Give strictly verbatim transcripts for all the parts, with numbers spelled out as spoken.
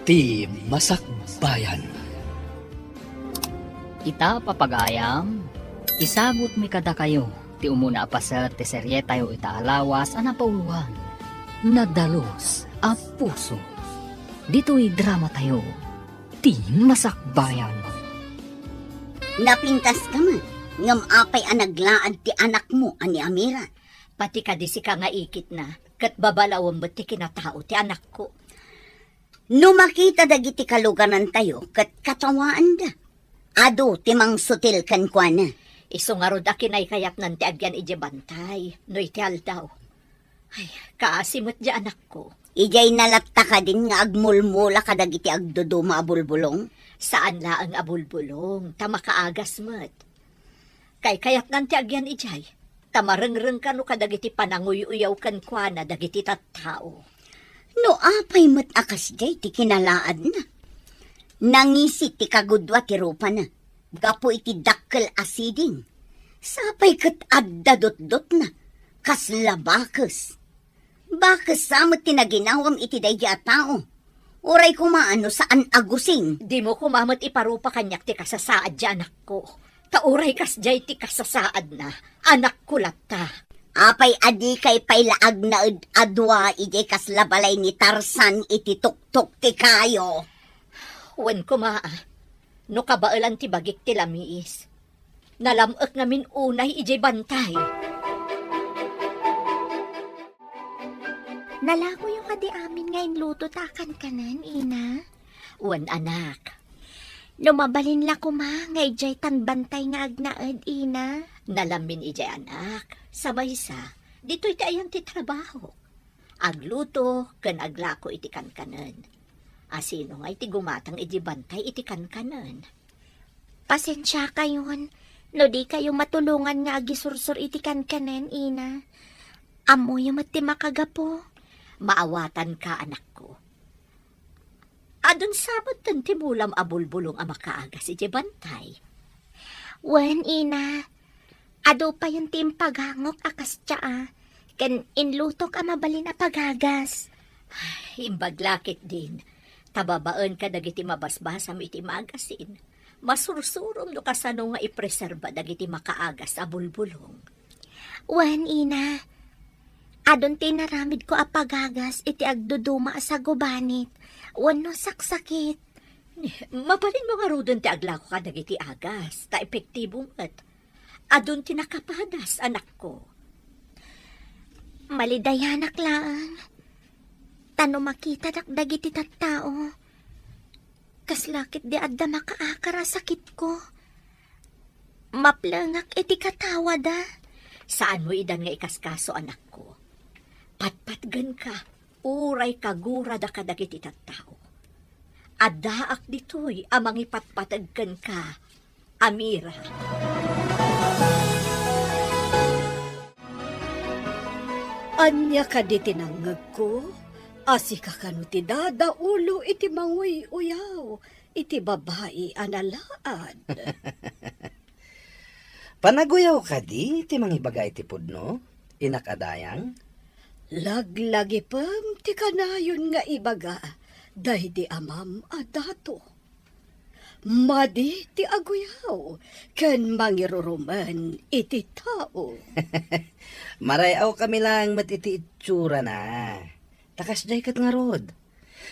Ti Masakbayan. Ita, papagayam, isagutmi kadakayo ti umuna a paset ti serietayo ita a lawas a napauluan, Nadalus a Puso. Ditoy dramatayo, Ti Masakbayan. Napintaska met, ngem apay a naglaad ti anakmo a ni Amira? Pati kadi sika nga ikitna, ket babalawem met ti kinatao ti anakko. No makita dagiti kaluganantayo ket katawaanda, adu ti mangsutil kenkuana. Isu ngarud a kinaykayatnan ti agyan idiay bantay no iti aldaw. Ay, kaasi met diay anakko. Idiay na latta kadin nga agmulmula kadagiti agduduma a bulbulong? Saan laeng a bulbulong, ta makaagas met. Kaykayatnan ti agyan idiay, ta marengreng kano kadagiti pananguy-uyaw kenkuana dagiti tattao. No apay met a kasdiay ti kinalaadna, nangisi ti kagudua ti rupana gapu iti dakkel a siding. Sapay ket adda dutdotna, kasla bakes. Bakes sa met ti naginawam iti daydi a tao. Uray koma no saan a gusing. Dimo koma met iparupa kaniak ti kasasaad diay anakko. Ta uray kasdiay ti kasasaadna, anakko latta. Apay a dikay pay la agnaed a dua idiay kasla balay ni Tarzan iti tuktok ti kayo? Wen koma, a, no kabaelan ti bagik ti lamiis. Nalam-ek ngamin unay idiay bantay. Nalakoyo kadi amin nga inluto ta a kankanen, ina? Wen, anak. No mabalin la koma nga idiay tan bantay nga agnaed, ina? Nalamin idiay, anak. Sa maysa, ditoy ti ayan ti trabaho. Agluto ken aglako iti kankanen. Asino ngay ti gumatang iti bantay iti kankanen? Pasensiakayon no dikayo matulongan nga agisursor iti kankanen, ina. Ammoyo met ti makagapu. Maawatanka, anakko. Adun sa metten ti mulam a bulbulong a makaagas iti bantay? Wen, ina. Adu payen ti impagangok a kasdiay, ken inlutok a mabalin a pagagas. Imbag la ketdin, ta babaen kadagiti mabasbasam iti magasin, masursurom no kasano nga ipreserba dagiti makaagas a bulbulong. Wen, ina, adun ti inaramidko a pagagas iti agduduma a sagubanit wenno saksakit. Mabalinmo ngaruden ti aglako kadagiti agas, ta epektibo met. Adun ti nakapadas, anakko. Malidayanak laeng. Ta no makitadak dagiti tattao, kasla ketdi adda makaakar a sakitko. Maplengak iti katawada. Saanmo idan nga ikaskaso, anakko. Patpatgenka, uray kagurada kadagiti tattao. Addaak ditoy a mangipatpateg kenka, Amira. Ania kadi ti nangngegko? A sika kano ti dadaulo iti manguy-uyaw iti babai a nalaad? Panaguyaw kadi ti mangibaga iti pudno, inak a dayang? Laglagipem ti kanayon nga ibaga daydi amam a dato. Madi ti aguyaw ken mangirurumen iti tao. Maray-awkami laeng met iti itsurana. Ta kasdiay ket ngarud.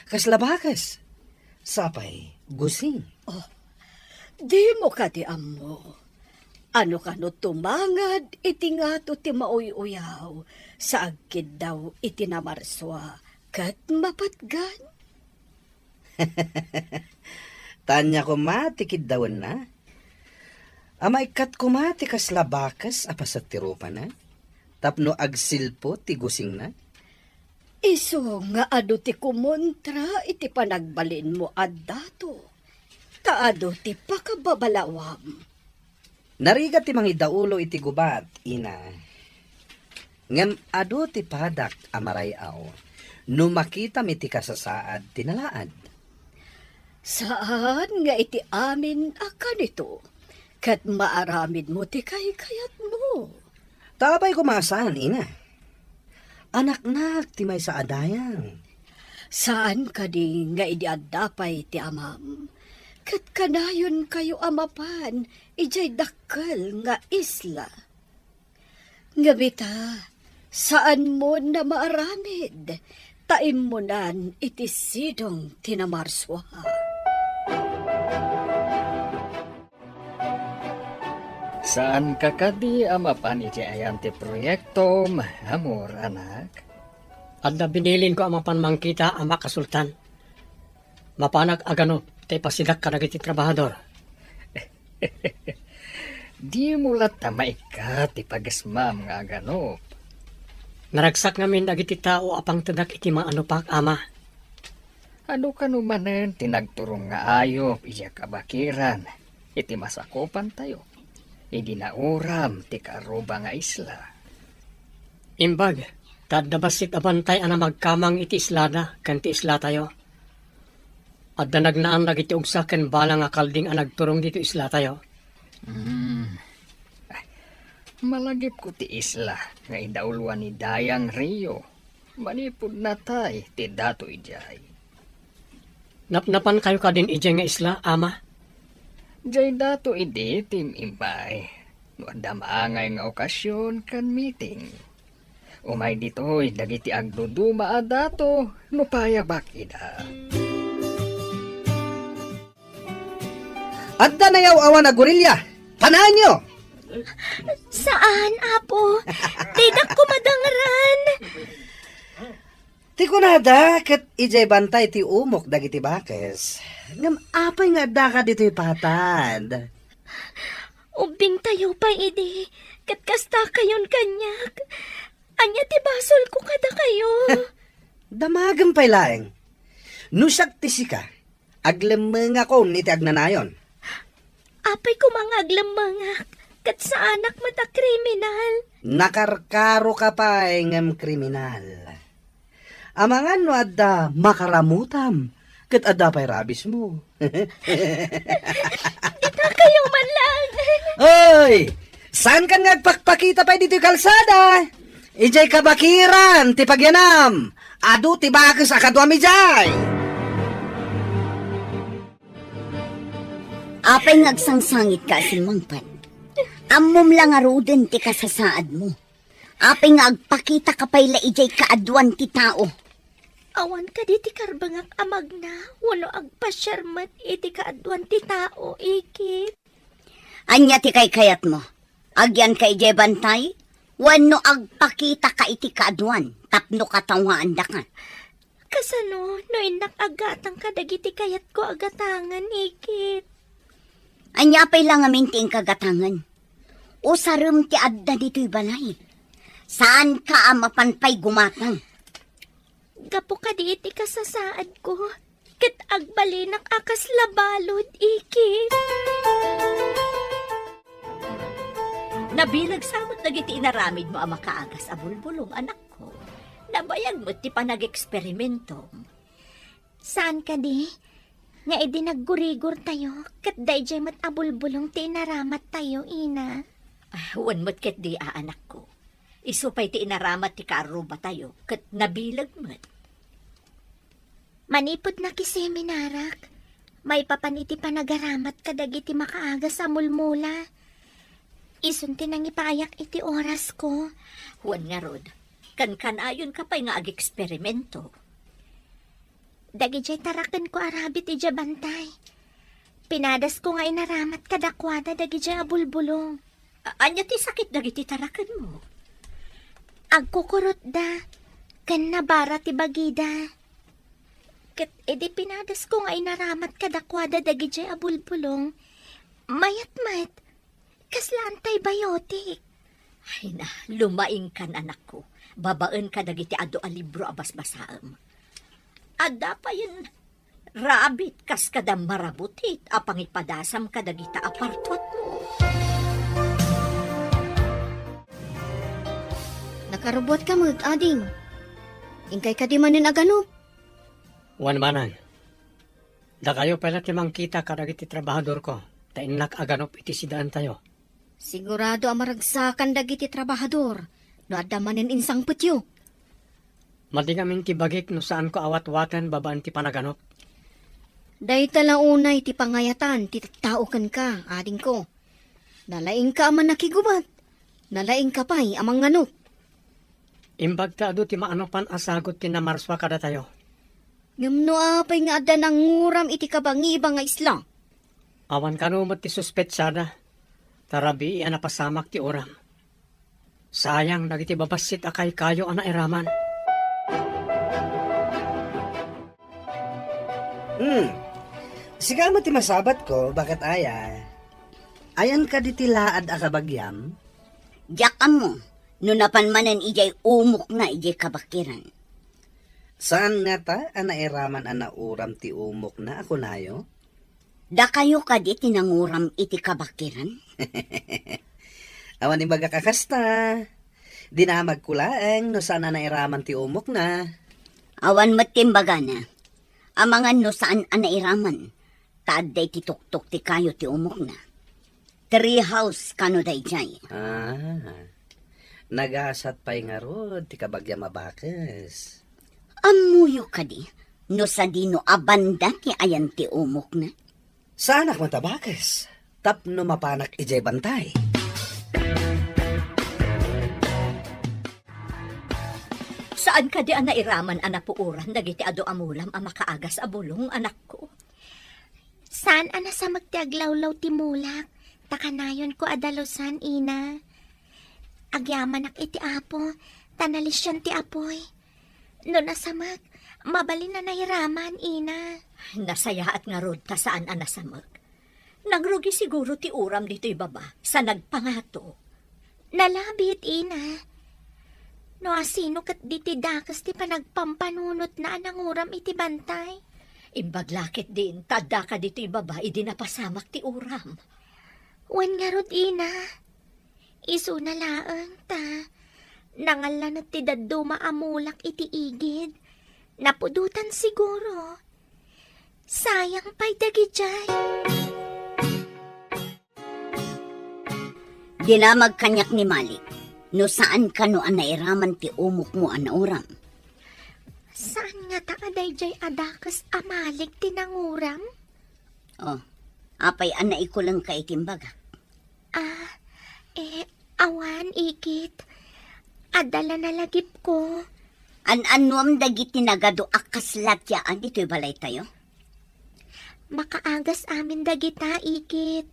Kasla bakes. Sapay, gusing. Oh, dimo kadi ammo. Ano kano tumangad iti ngato ti mauy-uyaw sa agkiddaw iti namarsua ket mapatgan? Ta ania koma ti kiddawenna? A maikkat koma ti kasla bakes a paset ti rupana tapno agsilpo ti gusingna? Isu nga adu ti kumontra iti panagbalinmo a dato, ta adu ti pakababalawam. Narigat ti mangidaulo iti gubat, ina. Ngem adu ti padak a maray-aw no makitam iti kasasaad ti nalaad. Saan nga iti amin a kanito, ket maaramidmo ti kaykayatmo. Ta apay koma a saan, ina? Anaknak ti maysa a dayang. Saan kadi nga idi adda pay ti amam, ket kanayonkayo a mapan idiay dakkel nga isla? Ngem ita, saanmon a maaramid, ta immunan iti sidong ti namarsua. Saanka kadi a mapan iti ayan ti proyektom, amor, anak? Adda binilinko a mapan mangkita, Ama Kasultan. Mapanak aganup ta ipasidak kadagiti trabahador. Dimo latta maikkat ti pagasmam nga aganup. Naragsak ngamin dagiti tao a pangtedak iti maanupak, Ama. Adu kano manen ti nagturong nga ayup idiay kabakiran iti masakupantayo idi nauram ti kaarruba nga isla? Imbag, ta adda bassit a bantay a namagkamang iti islada ken ti islatayo. Adda nagnaan dagiti ugsa ken bala nga kalding a nagturong ditoy islatayo. Hmm. Malagipko ti isla nga idauloan ni Dayang Rio. Manipud natay ti dato idiay. Napnapankayo kadin idiay nga isla, Ama? Diay dato idi ti im-immay. No adda maangay nga okasyon ken meeting. Umay ditoy dagiti agduduma a dato no payabak ida. Adda nayaw-awan a gorilla. Panaenyo! Saan, Apo. Didak koma dangran. Ti kunada, ket idiay bantay ti umok dagiti bakes. Ngem apay nga addaka ditoy patad? Ubbingtayo pay idi, ket kastakayon kaniak. Ania ti basolko kadakayo? Damagem pay laeng. No siak ti sika, aglemmengakon iti agnanayon. Apay koma nga aglemmengak, ket saanak met a kriminal. Nakarkaroka pay ngem kriminal. Amangan no adda makaramutam, ket adda pay rabiesmo. Itakayo man lang. Oy! Saankan nga agpakpakita pay ditoy kalsada? Idiay kabakiran ti pagyanam. Adu ti bakes a kaduam idiay. Apay nga agsangsangitka a simmangpet? Ammom la ngaruden ti kasasaadmo. Apay nga agpakitaka pay la idiay kaaduan ti tao? Awan kadi ti karbengak a magna wenno agpasiar met iti kaaduan ti tao, Ikit. Ania ti kaykayatmo? Agyanka idiay bantay? Wenno agpakitaka iti kaaduan tapno katawhaandaka? Kasano no innak aggatang kadagiti kayatko a gatangen, Ikit? Ania pay la ngamin ti inka gatangen? Usarem ti adda ditoy balay. Saanka a mapan pay gumatang. Gapu kadi iti kasasaadko, ket agbalinak a kasla balud, Ikit. Nabileg sa met dagiti inaramidmo a makaagas a bulbulong, anakko. Nabayag met ti panageksperimentom. Saan kadi nga idi naggurigortayo, ket daydiay met a bulbulong ti inaramattayo, ina? Ah, wen met ketdi a, anakko. Isu pay ti inaramat ti kaarrubatayo, ket nabileg met. Manipud nakiseminarak, maipapan iti panagaramat kadagiti makaagas a mulmula. Isun ti nangipaayak iti orasko. Wen ngarud, kankanayonka pay nga ageksperimento. Dagidiay tarakenko a rabbit idiay bantay. Pinadasko nga inaramat kadakuada dagidiay a bulbulong. A-, ania ti sakit dagiti tarakenmo? Agkukurotda, ken nabara ti bagida. Ket idi pinadasko nga inaramat kadakuada dagidiay a bulbulong, mayat met, kasla antibiotic. Ay na, lumaingkan, anakko, babaen kadagiti adu a libro a basbasaem. Adda payen rabbit kas kada marabutit a pangipadasam kadagita a partuatmo. Nakarubuatka met, ading. Inkay kadi manen aganup? Wen manen. Dakayo pay la ti mangkita kadagiti trabahadorko, ta innak aganup iti sidaentayo. Sigurado a maragsakan dagiti trabahador no adda manen insangpetyo. Madi ngamin ti bagik no saanko a watwaten babaen ti panaganok. Dayta la unay ti pangayatan ti tattao kenka, adingko. Nalaingka a mannakigubat, nalaingka pay a mangnganok. Imbagta adu ti maanopan a sagut ti namarsua kadatayo. Ngem no apay nga adda nanguram iti kabangiba nga isla? Awan kano met ti suspetsada, ta rabii a napasamak ti uram. Sayang dagiti babassit a kaykayo a nairaman. Hmm. Sika met ti masabatko, baket aya? Ayan kadi ti laad a kabagiam? Diak ammo, no napan manen idiay umokna idiay kabakiran. Saan ngata a nairaman a nauram ti umokna a kunayo? Dakayo kadi ti nanguram iti kabakiran? Awan imbagak a kasta. Dinamagko laeng no saan a nairaman ti umokna. Awan met ti imbagana. Amangan no saan a nairaman, ta adda iti tuktok ti kayo ti umokna. Tree house kano daydiay. Ah, nagasat pay ngarud ti kabagiam a bakes. Ammoyo kadi no sadino a banda ti ayan ti umokna? Saanak met a bakes tapno mapanak idiay bantay. Saan kadi a nairaman a napuoran dagiti adu a mulam a makaagas a bulong, anakko? Saan a nasamek ti aglawlaw ti mulak, ta kanayonko a dalusan, ina. Agyamanak iti Apo, ta nalisian ti apuy. No nasamek, mabalin a nairaman, ina. Nasayaat ngarud ta saan a nasamek. Nangrugi siguro ti uram ditoy baba, sa nagpangato. Nalabit, ina. No asino ket ditoy dakes ti panagpampanunotna a nanguram iti bantay? Imbag la ketdin, ta addaka ditoy baba idi napasamak ti uram. Wen ngarud, ina. Isuna laeng ta nangallanet ti dadduma a mulak iti igid. Napudotan siguro. Sayang pay dagidiay. Dinamag kaniak ni Malik, no saan kano a nairaman ti umokmo a nauram. Saan ngata a daydiay a dakes a Malik ti nanguram? Oh, apay a naikulengka iti imbagak? Ah, eh, awan, ikit. Adda la nalagipko. An-annuam dagiti nagadu a kasla ti yaan ditoy balaytayo? Makaagas amin dagita, ikit.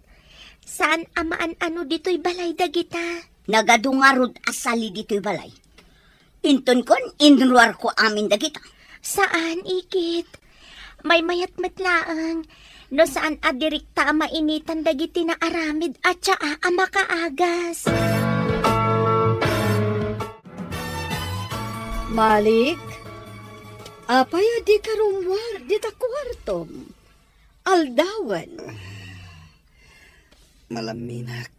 Saan a maan-ano ditoy balay dagita. Nagadu ngarud a sali ditoy balay. Intonkon, inruarko amin dagita. Saan, ikit. Maymayat met laeng. No saan a direkta a mainitan dagiti naaramid a tsaa a makaagas. Malik, apay a dika rummuar dita kuartom? Aldawen. Malamminak.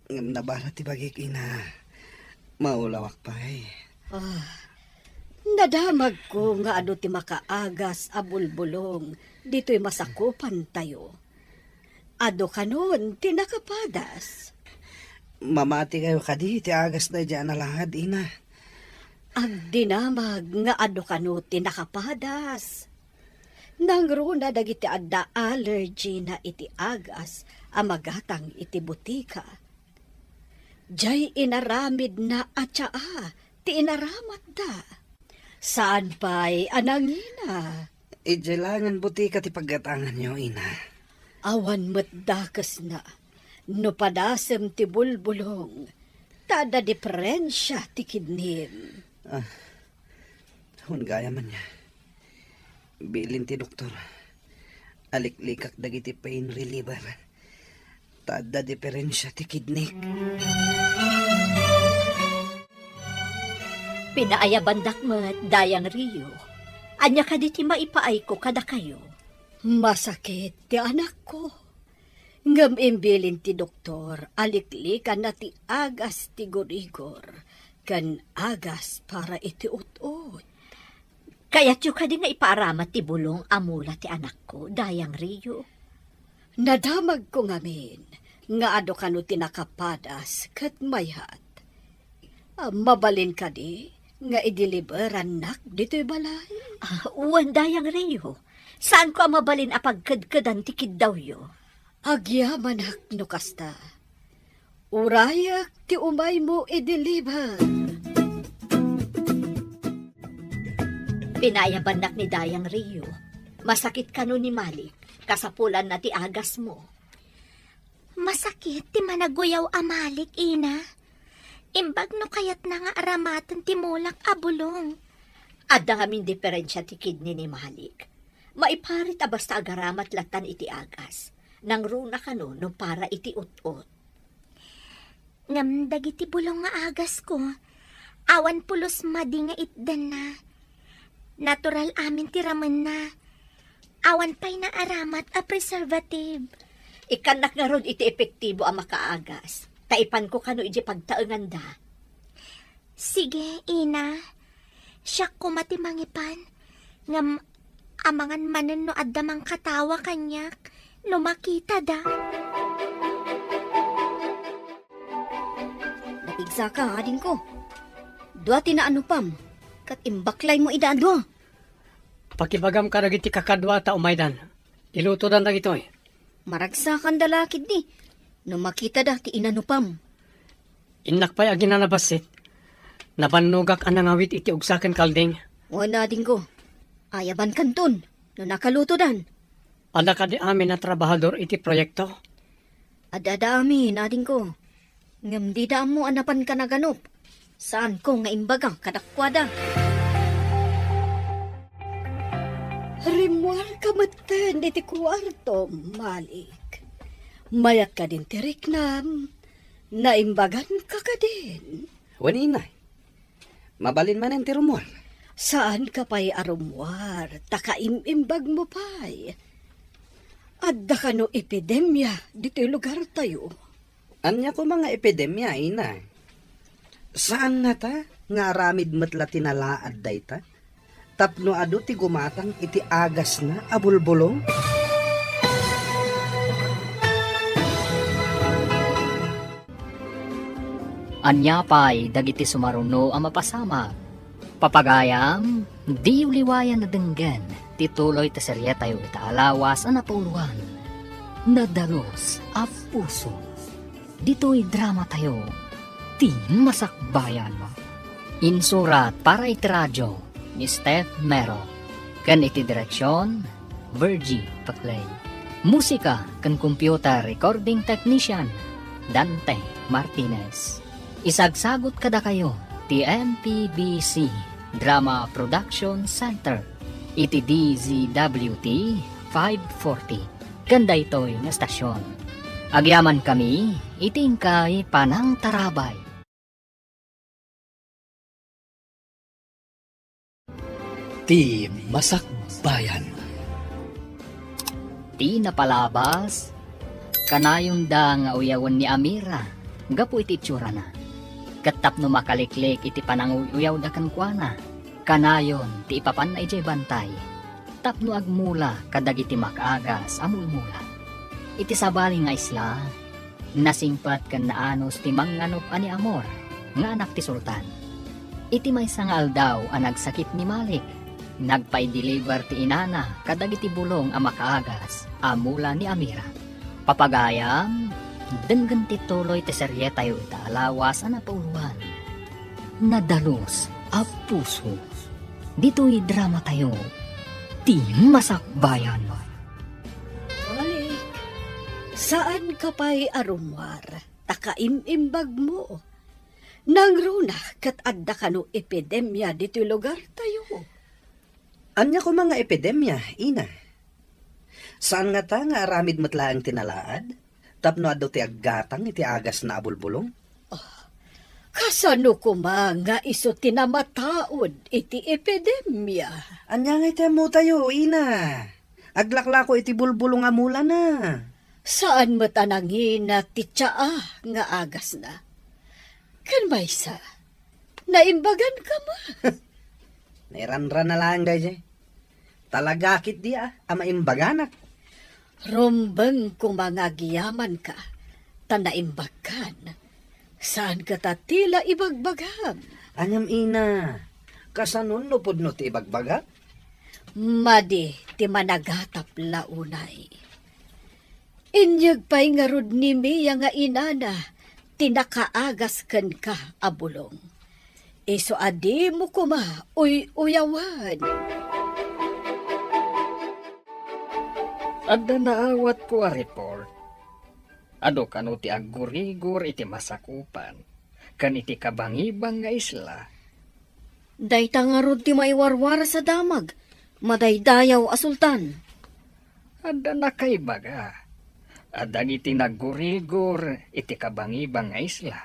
Ngem nabara ti bagik, ina. Maulawak pay. Ah, nadamagko nga adu ti makaagas a bulbulong ditoy masakupantayo. Adu kanon ti nakapadas. Mamati kayo kadi ti agas daydiay a nalaad, ina. Agdinamag nga adu kano ti nakapadas. Nangruna dagiti adda allergy na iti agas a magatang iti butika. Diay inaramidna a tsaa ti inaramatda. Saan pay a nangina. Idiay la ngan butika ti paggatanganyo, ina. Awan met dakesna no padasem ti bulbulong, ta adda diferensia ti kidnim. Ah, wen gayam ania. Bilin ti doktor, aliklikak dagiti pain reliever. Ta adda diferensia ti kidnik. Pinaayabandak met, Dayang Rio. Ania kadi ti maipaayko kadakayo? Masakit ti anakko. Ngem imbilin ti doktor a liklikanna ti agas ti gurigor ken agas para iti ut-ot. Kayatyo kadi nga ipaaramat ti bulong a mula ti anakko, Dayang Rio? Nadamagko ngamin nga adu kano ti nakapadas ket mayat. Ah, mabalin kadi nga ideliberannak ditoy balay? Ah, wen, Dayang Rio. Saanko a mabalin a pagkedkedan ti kiddawyo. Agyamanak no kasta. Urayek ti umaymo ideliber. Pinayabannak ni Dayang Rio. Masakit kano ni Malik, kasapulanna ti agasmo. Masakit ti managuyaw a Malik, ina. Imbag no kayatna nga aramaten ti mulak a bulong. Adda ngamin diperensia ti kidney ni Malik. Maiparit a basta agaramat lattan iti agas. Nangruna kano no para iti ut-ot. Ngem dagiti bulong nga agasko, awan pulos madi nga itdanna. Natural amin ti ramenna. Awan pay naaramat a preservative. Ikkannak ngarud iti epektibo a makaagas, ta ipanko kano idiay pagtaenganda. Sige, ina. Siak koma ti mangipan. Ngem amangan manen no adda mangkatawa kaniak no makitada. Napigsaka, adingko. Dua ti naanupam, ket imbaklaymo ida a dua. Pakibagam kadagiti kakaduata umaydan. Ilutodan dagitoy. Maragsakanda la ketdi no makitada ti inanupam. Innak pay aginana bassit. Nabannogak a nangawit iti ugsa ken kalding. Wen, adingko. Ayabankanton no nakalutodan. Adda kadi amin a trabahador iti proyekto? Adda, adda amin, adingko. Ngem dida ammo a napanka naganup. Saanko nga imbaga kadakuada. Rimmuarka metten iti kuartom, Malik. Mayat kadin ti riknam, naimbaganka kadin? Wen, ina. Mabalin manen ti rummuar. Saanka pay a rummuar, ta kaim-imbagmo pay. Adda kano epidemia ditoy lugartayo? Ania koma nga epidemia, ina? Saan ngata nga aramid met la ti nalaad dayta tapno adu ti gumatang iti agasna a bulbulong? Ania pay dagiti sumaruno a mapasamak? Papagayam, diyo liwayan a denggen ti tuloy ti serietayo ita a lawas a napauluan, Nadalus a Puso. Ditoy dramatayo, Ti Masakbayan. Insurat para iti radio ni Steph Mero, ken iti direksion, Virgie Paclay. Musika ken computer recording technician, Dante Martinez. Isagsagut kadakayo ti M P B C Drama Production Center iti D Z W T five forty ken daytoy nga estasion. Agyamankami iti inkay panangtarabay. Ti Masakbayan. Ti napalabas, kanayonda nga uyawen ni Amira gapu iti itsurana. Ket tapno makaliklik iti pananguy-uyawda kenkuana, kanayon ti ipapanna idiay bantay tapno agmula kadagiti makaagas a mulmula. Iti sabali nga isla, nasingpet ken naanus ti mangnganup a ni Amor nga anak ti sultan. Iti maysa nga aldaw a nagsakit ni Malik, nagpaideliver ti inana kadagiti bulong a makaagas a mula ni Amira. Papagayam, denggen ti tuloy ti serietayo ita a lawas a napauluan, Nadalus a Puso. Ditoy dramatayo, Ti Masakbayan. Malik, saanka pay a rummuar, ta kaim-imbagmo. Nangruna ket adda kano epidemia ditoy lugartayo. Ania koma nga epidemia, ina? Saan ngata nga aramid met laeng ti nalaad tapno adu ti aggatang iti agasna a bulbulong? Ah, kasano koma nga isu ti namataud iti epidemia? Ania ngay ti ammotayo, ina? Aglaklako iti bulbulong a mulana. Saan met a nangina ti tsaa nga agasna. Ken maysa, naimbaganka met. Nairanrana laeng daydiay. Talaga ketdi a, a maimbaganak. Rumbeng koma nga agyamanka, ta naimbagkan. Saan ket a ti la ibagbagam? Ngem ina, Kasano no pudno ti ibagbaga? Madi ti managatap la unay. Inyeg pay ngarud ni Mia nga inana ti nakaagas kenka a bulong. Isu a dimo koma uy-uyawan. Adda naawatko a report. Adu kano ti aggurigor iti masakupan ken iti kabangibang nga isla. Dayta ngarud ti maiwarwaras a damag, madaydayaw a sultan. Adda nakaibaga a dagiti naggurigor iti kabangibang nga isla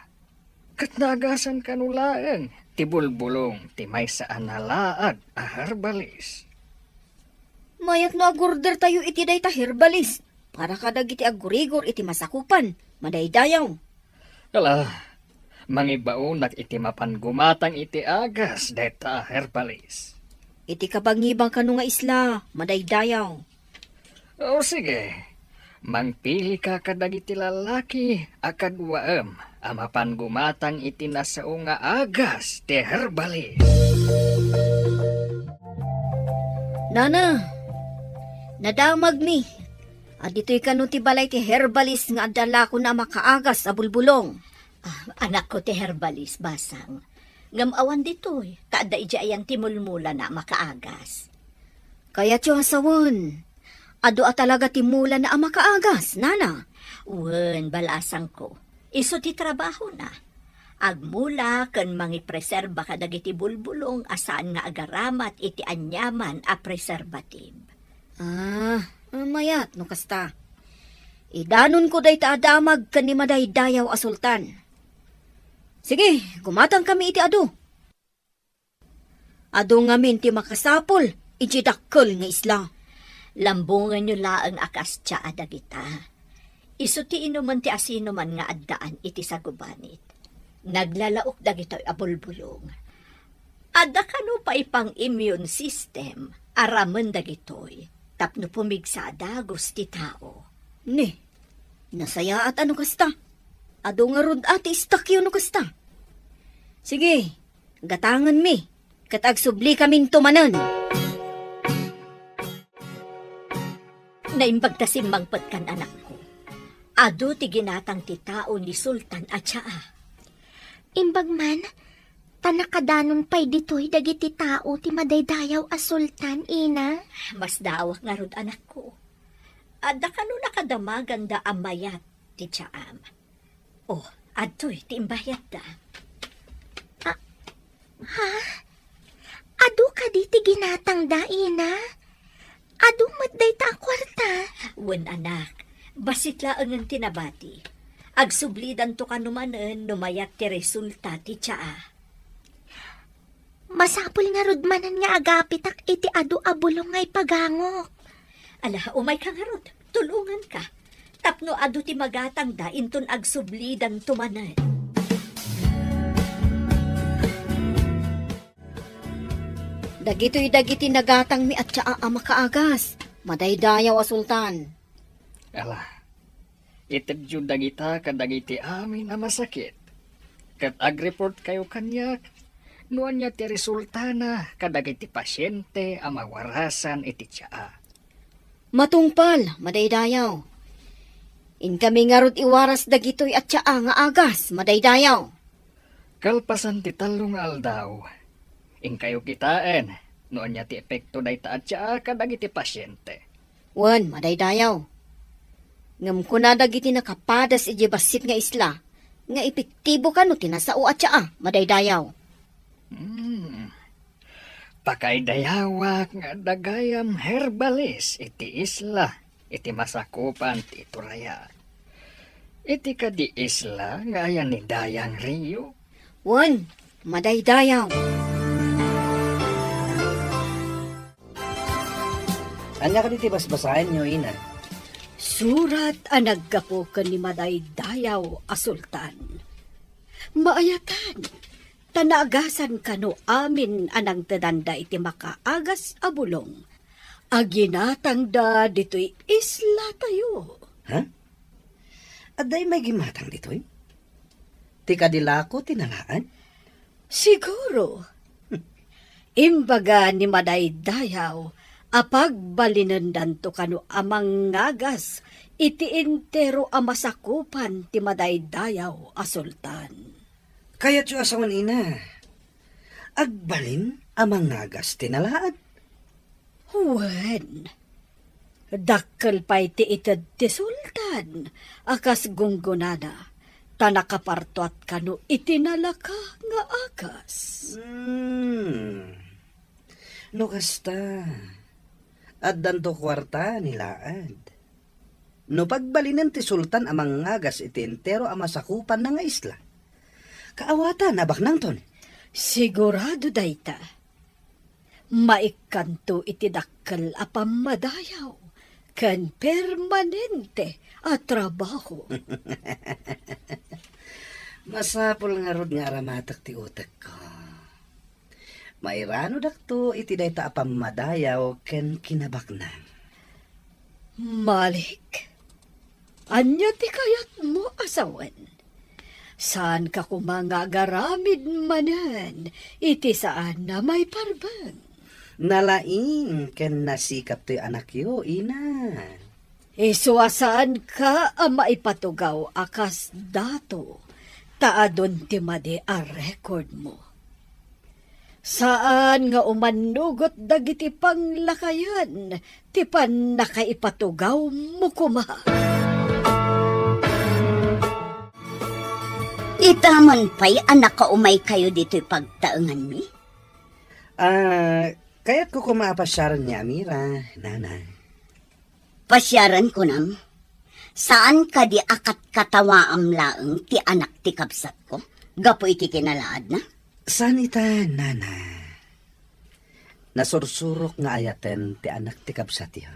ket naagasan kano laeng ti bulbulong ti maysa a nalaad a herbalis. Mayat no agordertayo iti dayta herbalis para kadagiti aggurigor iti masakupan, madaydayaw. Ala, mangibaonak iti mapan gumatang iti agas dayta a herbalis. Iti kabangibang kano nga isla, madaydayaw. O sige, mangpilika kadagiti lalaki a kaduaem a mapan gumatang iti nasao nga agas ti herbalis. Nana, nadamagmi. Aditoy kano ti balay ti herbalis nga adda lakona a makaagas a bulbulong. Ah, anakko ti herbalis, basang. Ngem awan ditoy, ta adda idiay ayan ti mulmulana a makaagas. Kayatyo a sawen, adu a talaga ti mulana a makaagas, nana? Wen, balasangko. Isu ti trabahona. Agmula ken mangipreserba kadagiti bulbulong a saan nga agaramat iti aniaman a preservative. Ah, mayat no kasta. Idanonko dayta a damag ken ni madaydayaw a sultan. Sige, gumatangkami iti adu. Adu ngamin ti makasapul idiay dakkel nga isla. Lambongenyo laeng a kas tia a dagita. Isu ti inumen ti asinoman nga addaan iti sagubanit. Naglalaok dagitoy a bulbulong. Adda kano pay pang-immune system a ramen dagitoy tapno pumigsa a dagus ti tao. Ni, nasayaat a no kasta. Adu ngarud a ti istakyo no kasta. Sige, gatangenmi, ket agsubli kaminto manen. Naimbag ta simmangpetkan, anakko. Adu ti ginatang ti tao ni Sultan a tia. Imbag man, ta nakadanon pay ditoy dagiti tao ti madaydayaw a sultan, ina. Masdaawak ngarud, anakko. Adda kano nakadamaganda a mayat ti tiaam. Oh, adtoy ti imbayadda. Ah, ha? Adu kadi ti ginatangda, ina? Adu met dayta a kuarta? Wen, anak, bassit laengen ti nabati. Agsublidanto kano manen no mayat ti resulta ti tia. Masapul ngarud manen nga agapitak iti adu a bulong nga ipagangok. Ala, umayka ngarud, tulonganka. Tapno adu ti magatangda inton agsublidanto manen. Dagitoy dagiti nagatangmi a tia a makaagas, madaydayaw a sultan. Ala, itedyo dagita kadagiti amin a masakit, ket agreportkayo kaniak no ania ti resultana kadagiti pasiente a mawarasan iti tia. Matungpal, madaydayaw. Inkami ngarud iwaras dagitoy a tia nga agas, madaydayaw. Kalpasan ti tallo nga aldaw, inkayo kitaen no ania ti epekto dayta a tia kadagiti pasiente. Wen, madaydayaw. Ngem kuna dagiti nakapadas idiay bassit nga isla nga epektibo kano ti nasao a tia, madaydayaw. Hmm. Pakaidayawak nga adda gayam herbalis iti isla iti masakupan ti Toraya. Iti kadi isla nga ayan ni Dayang Rio? Wen, madaydayaw. Ania kadi ti basbasaenyo, ina? Surat a naggapu ken ni madaydayaw a sultan. Maayatan, ta naagasan kano amin a nangtedanda iti makaagas a bulong a ginatangda ditoy islatayo. Ha? Adda immay gimmatang ditoy? Ti kadi lako ti nalaad? Siguro. Imbaga ni Madaydayaw a pagbalinendanto kano a mangngagas iti entero a masakupan ti Madaydayaw a Sultan. Kayatyo a sawen, ina, agbalin a mangngagas ti nalaad? Wen, dakkel pay ti ited ti sultan a kas gunggonana, ta nakapartuat kano iti nalaka nga agas. Hmm. No kasta, addanto kuarta ni laad. No pagbalinen ti sultan a mangngagas iti entero a masakupanna nga isla, kaawatan a baknangton. Sigurado dayta. Maikkanto iti dakkel a pammadayaw ken permanente a trabaho. Masapul ngarud nga aramatek ti utekko. Mairanudakto iti dayta a pammadayaw ken kinabaknang. Malik, ania ti kayatmo a sawen? Saanka koma nga agaramid manen iti saan a maiparbeng. Nalaing ken nasikap toy anakyo, ina. Isu a saanka a maipatugaw a kas dato, ta adun ti madi a record mo. Saan nga umannugot dagiti panglakayen ti pannakaipatugawmo koma. Ita man pay a nakaumaykayo ditoy pagtaenganmi? Ah, kayatko koma a pasiaren ni Amira, nana. Pasiaren kunam? Saan kadi a katkatawaam laeng ti anak ti kabsatko gapu iti kinalaadna? Saan ita, nana. Nasursurok nga ayaten ti anak ti kabsatyo.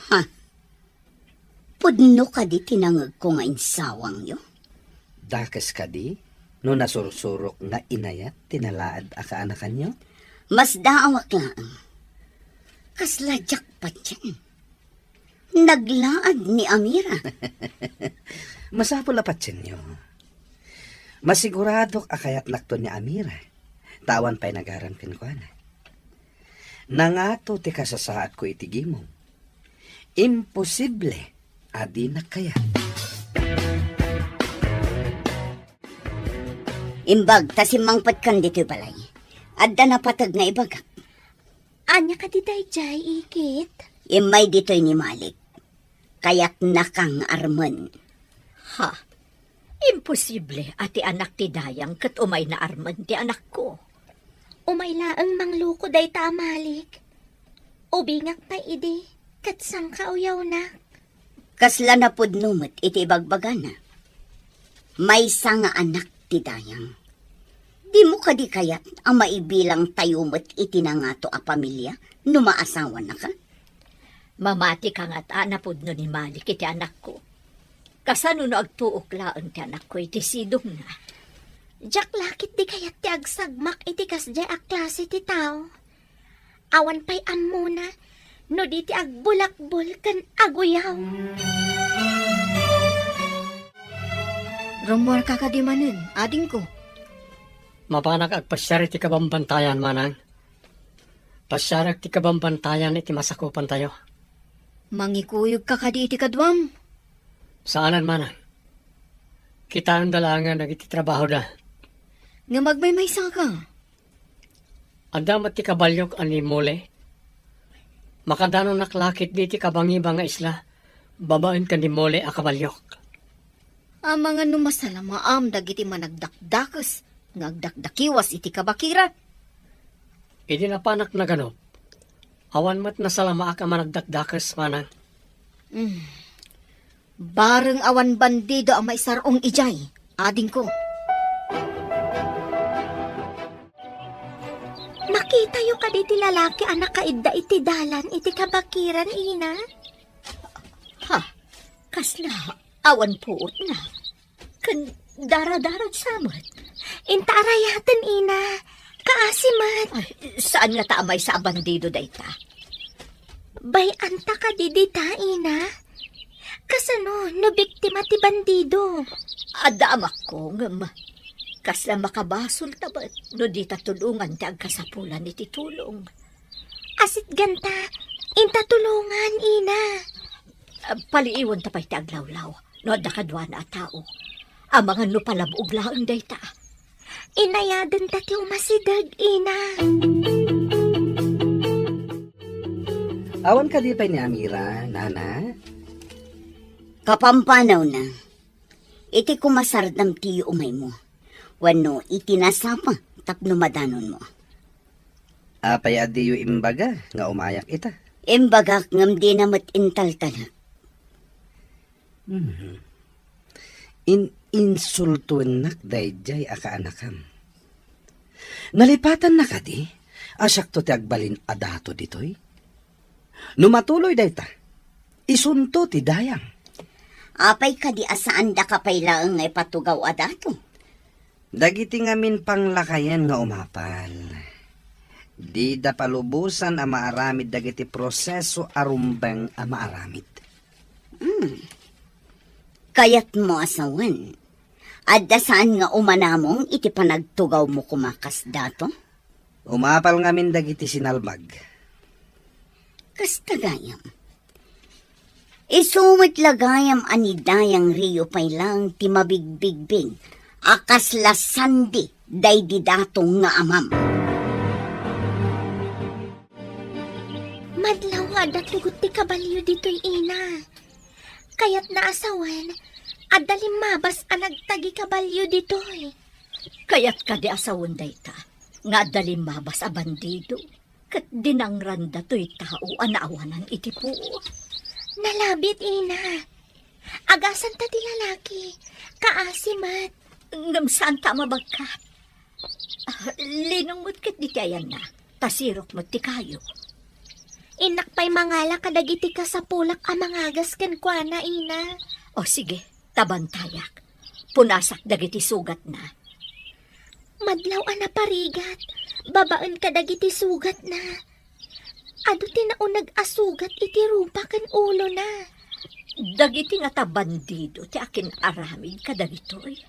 Ha? Pudno kadi ti nangegko nga insawangyo? Dakes kadi no nasursurok nga inayat ti nalaad a kaanakanyo? Masdaawak laeng. Kasla diak patien. Naglaad ni Amira. Masapul a patienyo. Masiguradok a kayatnakto ni Amira, ta awan pay nagaram kenkuana. Nangato ti kasasaadko iti gimong. Imposible a dinak kayat. Imbag ta simmangpetkan ditoy balay. Adda napateg nga ibagak. Ania kadi daydiay, ikit? Immay ditoy ni Malik. Kayatnaka nga armen. Ha? Imposible a ti anak ti dayang ket umayna armen ti anakko. Umay laeng mangluko dayta a Malik. Ubingak pay idi, ket sangkauyawnak. Kasla napudno met iti ibagbagana. Maysa nga anak ti dayang. Dimo kadi kayat a maibilang tayo met iti nangato a pamilia no maasawanaka? Mamati ka ngat a napudno ni Malik iti anakko. Kasano no agtuok laeng ti anakko iti sidongna? Diak la ketdi kayat ti agsagmak iti kasdiay a klase ti tao. Awan pay ammona no di ti agbulakbol ken aguyaw. Rummuarka kadi manen, adingko? Mapanak agpasiar iti kabambantayan, manang. Pasiarek ti kabambantayan iti masakupantayo. Mangikuyogka kadi iti kaduam? Saanen, manang. Kitaenda laengen dagiti trabahoda. Ngem agmaymaysaka. Adda met ti kabaliok a ni Mole. Makadanonak la ketdi iti kabangiba nga isla babaen ken ni Mole a kabaliok. Amangan no masalamaam dagiti managdakdakes nga agdakdakiwas iti kabakiran. Idi napanak naganup, awan met nasalamaak a managdakdakes, manang. Mm. Bareng awan bandido a maisar-ong idiay, adingko. Makitayo kadi ti lalaki a nakaidda iti dalan iti kabakiran, ina? Ha? Kasla awan puotna ken daradaragsa met. Inta arayaten, ina. Kaasi met. Ay, saan ngata a maysa a bandido dayta? Bay-anta kadi dita, ina? Kasano no biktima ti bandido? Adda amakko, ngem Kasla makabasolta met no dita tulongan ti agkasapulan iti tulong. Asitganta, inta tulongan, ina. Ah, paliiwenta pay ti aglawlaw no adda kaduana a tao. Amangan no palabog laeng dayta. Inayadenta ti umasideg, ina. Awan kadi pay ni Amira, nana? Kapampanawna, iti kumasardam ti umaymo, wenno iti nasapa tapno madanonmo. Apay a diyo imbaga nga umayak ita? Imbagak ngem dina met intaltalek. Mhm. In-insultuennak daydiay a kaanakam. Nalipatanna kadi a siakto ti agbalin a dato ditoy? No matuloy dayta, isunto ti dayang. Apay kadi a saandaka pay laeng nga ipatugaw a dato? Dagiti ngamin panglakayen nga umapal, dida palubosan a maaramid dagiti proseso a rumbeng a maaramid. Hmm. Kayatmo a sawen, adda saan nga umanamong iti panagtugawmo koma kas dato? Umapal ngamin dagiti sinalbag. Kasta gayam. Isu met la gayam a ni Dayang Rio pay laeng ti mabigbigbing a kasla sandi daydi dato nga amam. Madlaw a adda tugot ti kabalio ditoy, ina. Kayatna a sawen, adda limmabas a nagtagi kabalio ditoy. Kayat kadi a sawen dayta nga adda limmabas a bandido ket dinangranda toy tao a naawanan iti puot? Nalabit, ina. Agasanta ti lalaki. Kaasi met. Ngem saanta a mabagkat. Ah, linong met ket diti ayanna, ta sirok met ti kayo. Innak pay mangala kadagiti kasapulak a mangagas kenkuana, ina. O sige, ta bantayak. Punasak dagiti sugatna. Madlaw a naparigat, babaen kadagiti sugatna. Adu ti nauneg a sugat iti rupa ken ulona. Dagiti ngata bandido ti akin-aramid kadagitoy.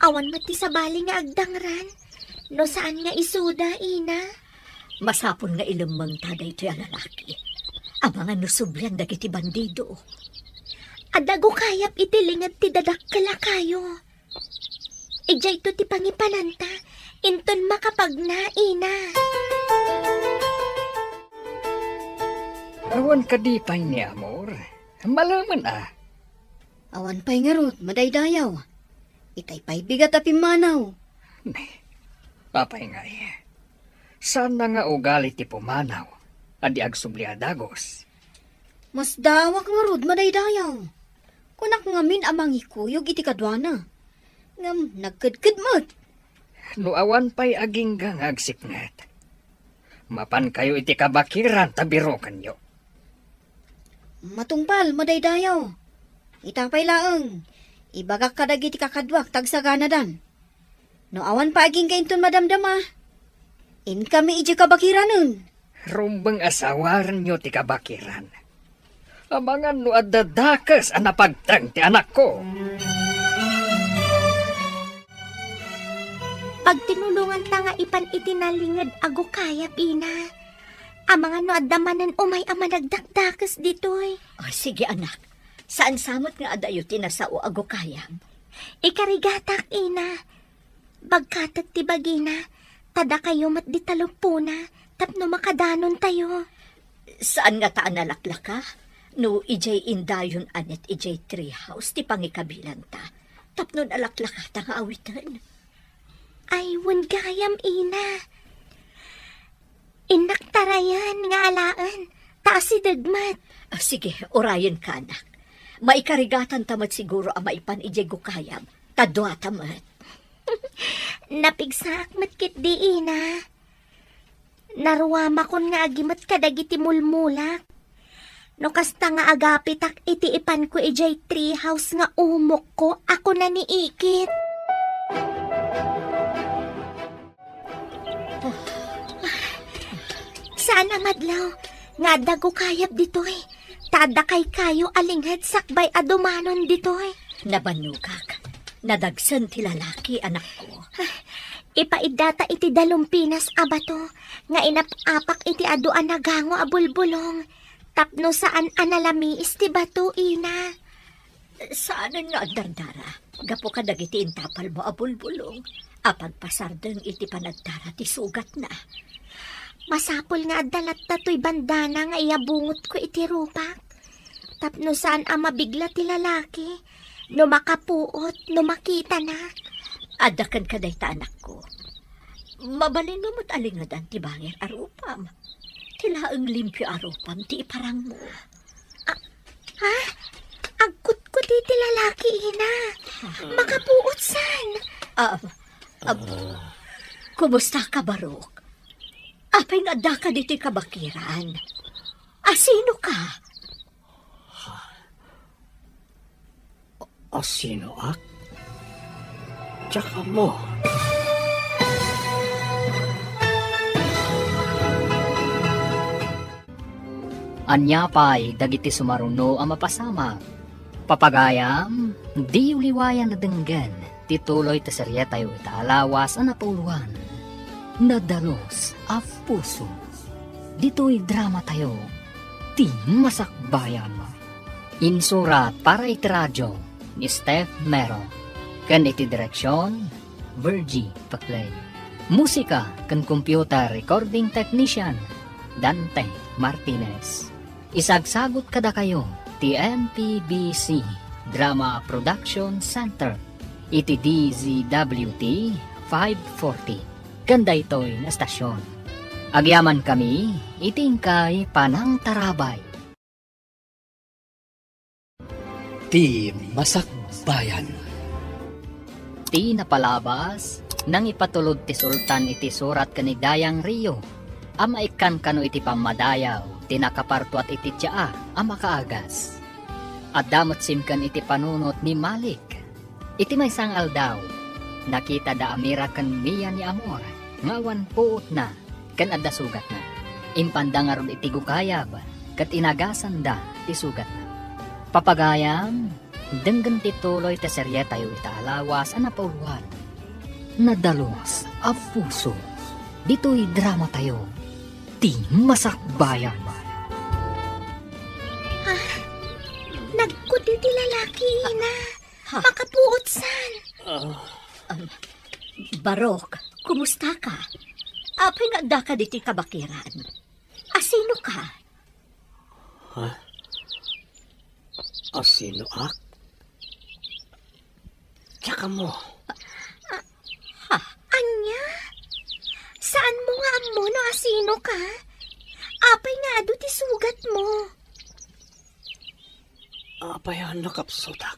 Awan met ti sabali nga agdangran, no saan nga isuda, ina. Masapul nga ilemmengta daytoy a lalaki. Amangan no sublian dagiti bandido. Adda gukayab iti linged ti dadakkel a kayo. Idiayto ti pangipananta, inton makapagna, ina. Awan kadi pay ni Amor? Malemen a. Awan pay ngarud, madaydayaw. Itay pay bigat a pimmanaw. Ne, apay ngay? Saan na nga ugali ti pumanaw a di agsubli a dagus? Masdaawak ngarud, madaydayaw. Kunak ngamin a mangikuyog iti kaduana. Ngem nagkedked met. No awan pay agingga nga agsipnget, mapankayo iti kabakiran ta birokenyo. Matungpal, madaydayaw. Ita pay laeng, ibagak kadagiti kakaduak ta agsaganadan. No awan pay agingga inton madamdama, inkami idiay kabakiranen. Rumbeng a sawarenyo ti kabakiran. Amangan no adda dakes a napagteng ti anakko. Pagtinulonganta nga ipan iti nalinged a gukayab, ina. Amangan no adda manen umay a managdakdakes ditoy. O, sige, anak. Saan sa met nga adayo ti nasao a gukayab? Ikarigatak, ina. Bagkatek ti bagina, ta dakayo met di taluppona tapno makadanontayo. Saan ngata a nalaklaka? No idiay indayon a net idiay tree house ti pangikabilanta, tapno nalaklakata nga awiten. Ay, wen gayam, ina. Innak tarayan nga alaen, ta asideg met. Ah, sige, urayenka, anak. Maikarigatanta met siguro a maipan idiay gukayab, ta duata met. Napigsaak met ketdi, ina. Naruamakon nga agimet kadagiti mulmulak. No kasta nga agapitak iti ipanko idiay tree house nga umokko a kuna ni Ikit. Saan a madlaw nga adda gukayab ditoy, ta adda kaykayo a linged sakbay a dumanon ditoy. Nabannogak. Nadagsen ti lalaki, anakko. Ipaiddata iti dalumpinas a bato nga inap-apak iti adu a nagango a bulbulong tapno saan a nalamiis ti bato, ina. Saanen nga agdardara gapu kadagiti intapalmo a bulbulong a pagpasardeng iti panagdara ti sugatna. Masapul nga adda latta toy bandana nga iyabungotko iti rupak tapno saan a mabigla ti lalaki no makapuot no makitanak. Adda kenka dayta, anakko. Mabalinmo met a lingedan ti bangir a rupam. Ti laeng limpio a rupam ti iparangmo. Ah, ha? Agkutkut iti lalaki, ina. Makapuot san? Ah, ah, kumusta ka, Barok? Apay nga addaka ditoy kabakiran? Asino ka? Asinoak? Diak ammo. Ania pay dagiti sumaruno a mapasamak? Papagayam, diyo liwayan a denggen ti tuloy ti serietayo ita a lawas a napauluan, Nadalus a Puso. Ditoy dramatayo, Ti Masakbayan. Insurat para iti radio ni Steph Mero, ken iti direksion, Virgie Paclay. Musika ken computer recording technician, Dante Martinez. Isagsagut kadakayo ti M P B C Drama Production Center iti D Z W T five forty ken daytoy nga estasion. Agyamankami iti inkay panangtarabay. Ti Masakbayan. Ti napalabas, nangipatulod ti sultan iti surat ken ni Dayang Rio a maikkan kano iti pammadayaw ti nakapartuat iti Jaa a makaagas. Adda met simken iti panunot ni Malik. Iti maysa nga aldaw, nakita da Amira ken Mia ni Amor nga awan puotna ken adda sugatna. Impanda ngarud iti gukayab ket inagasanda ti sugatna. Papagayam, denggen ti tuloy ti serietayo ita a lawas a napauluan, Nadalus a Puso. Ditoy dramatayo, Ti Masakbayan. Ah, nagkudi ti lalaki, ina. Ha? Makapuot san? Ah. Um, Barok, kumusta ka? Apay nga addaka ditoy kabakiran? Asino ka? Ha? Asinoak? Diak ammo. Ah, ha? Ania? Saanmo nga ammo no asino ka? Apay nga adu ti sugatmo? Apay a nakapsutak?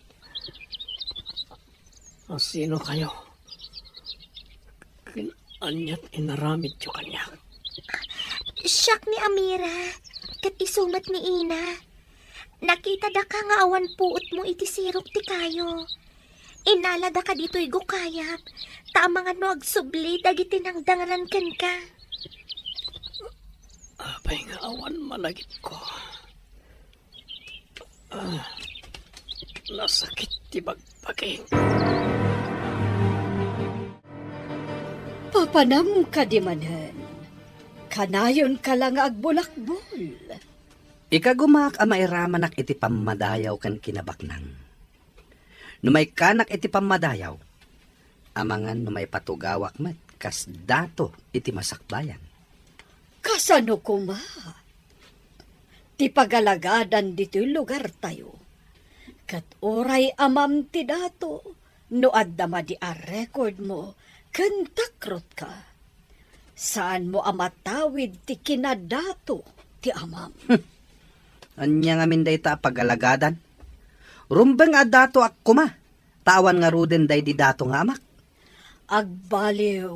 Asino kayo? Ken aniat inaramidyo kaniak? Siak ni Amira, ket isu met ni Ina. Nakitadaka nga awan puotmo iti sirok ti kayo. Innaladaka ditoy gukayab, ta amangan no agsubli dagiti nangdangran kenka. Apay nga awan malagipko? Ah, nasakit ti bagbagik. Papanam kadi manen. Kanayonka la nga agbulakbol. Ikagumaak a mairamanak iti pammadayaw ken kinabaknang. No maikkanak iti pammadayaw, amangan no maipatugawak met kas dato iti masakbayan. Kasano koma? Ti pagalagadan ditoy lugartayo. Ket uray amam ti dato, no adda madi a recordmo ken takrotka, saanmo a matawid ti kinadato ti amam. Ania ngamin dayta a pagalagadan? Rumbeng a datoak koma, ta awan ngaruden daydi dato nga amak. Agbaliw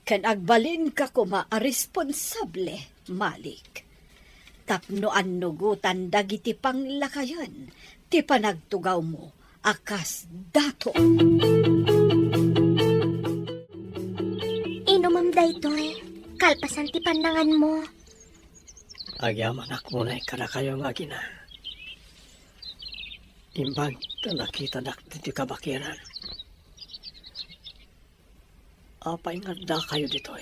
ken agbalinka koma a responsable, Malik, tapno annugotan dagiti panglakayen ti panagtugawmo a kas dato. Inumem daytoy, kalpasan ti pannanganmo. Agyamanak unay kadakayo nga agina. Imbag ta nakitadak ditoy kabakiran. Apay nga addakayo ditoy?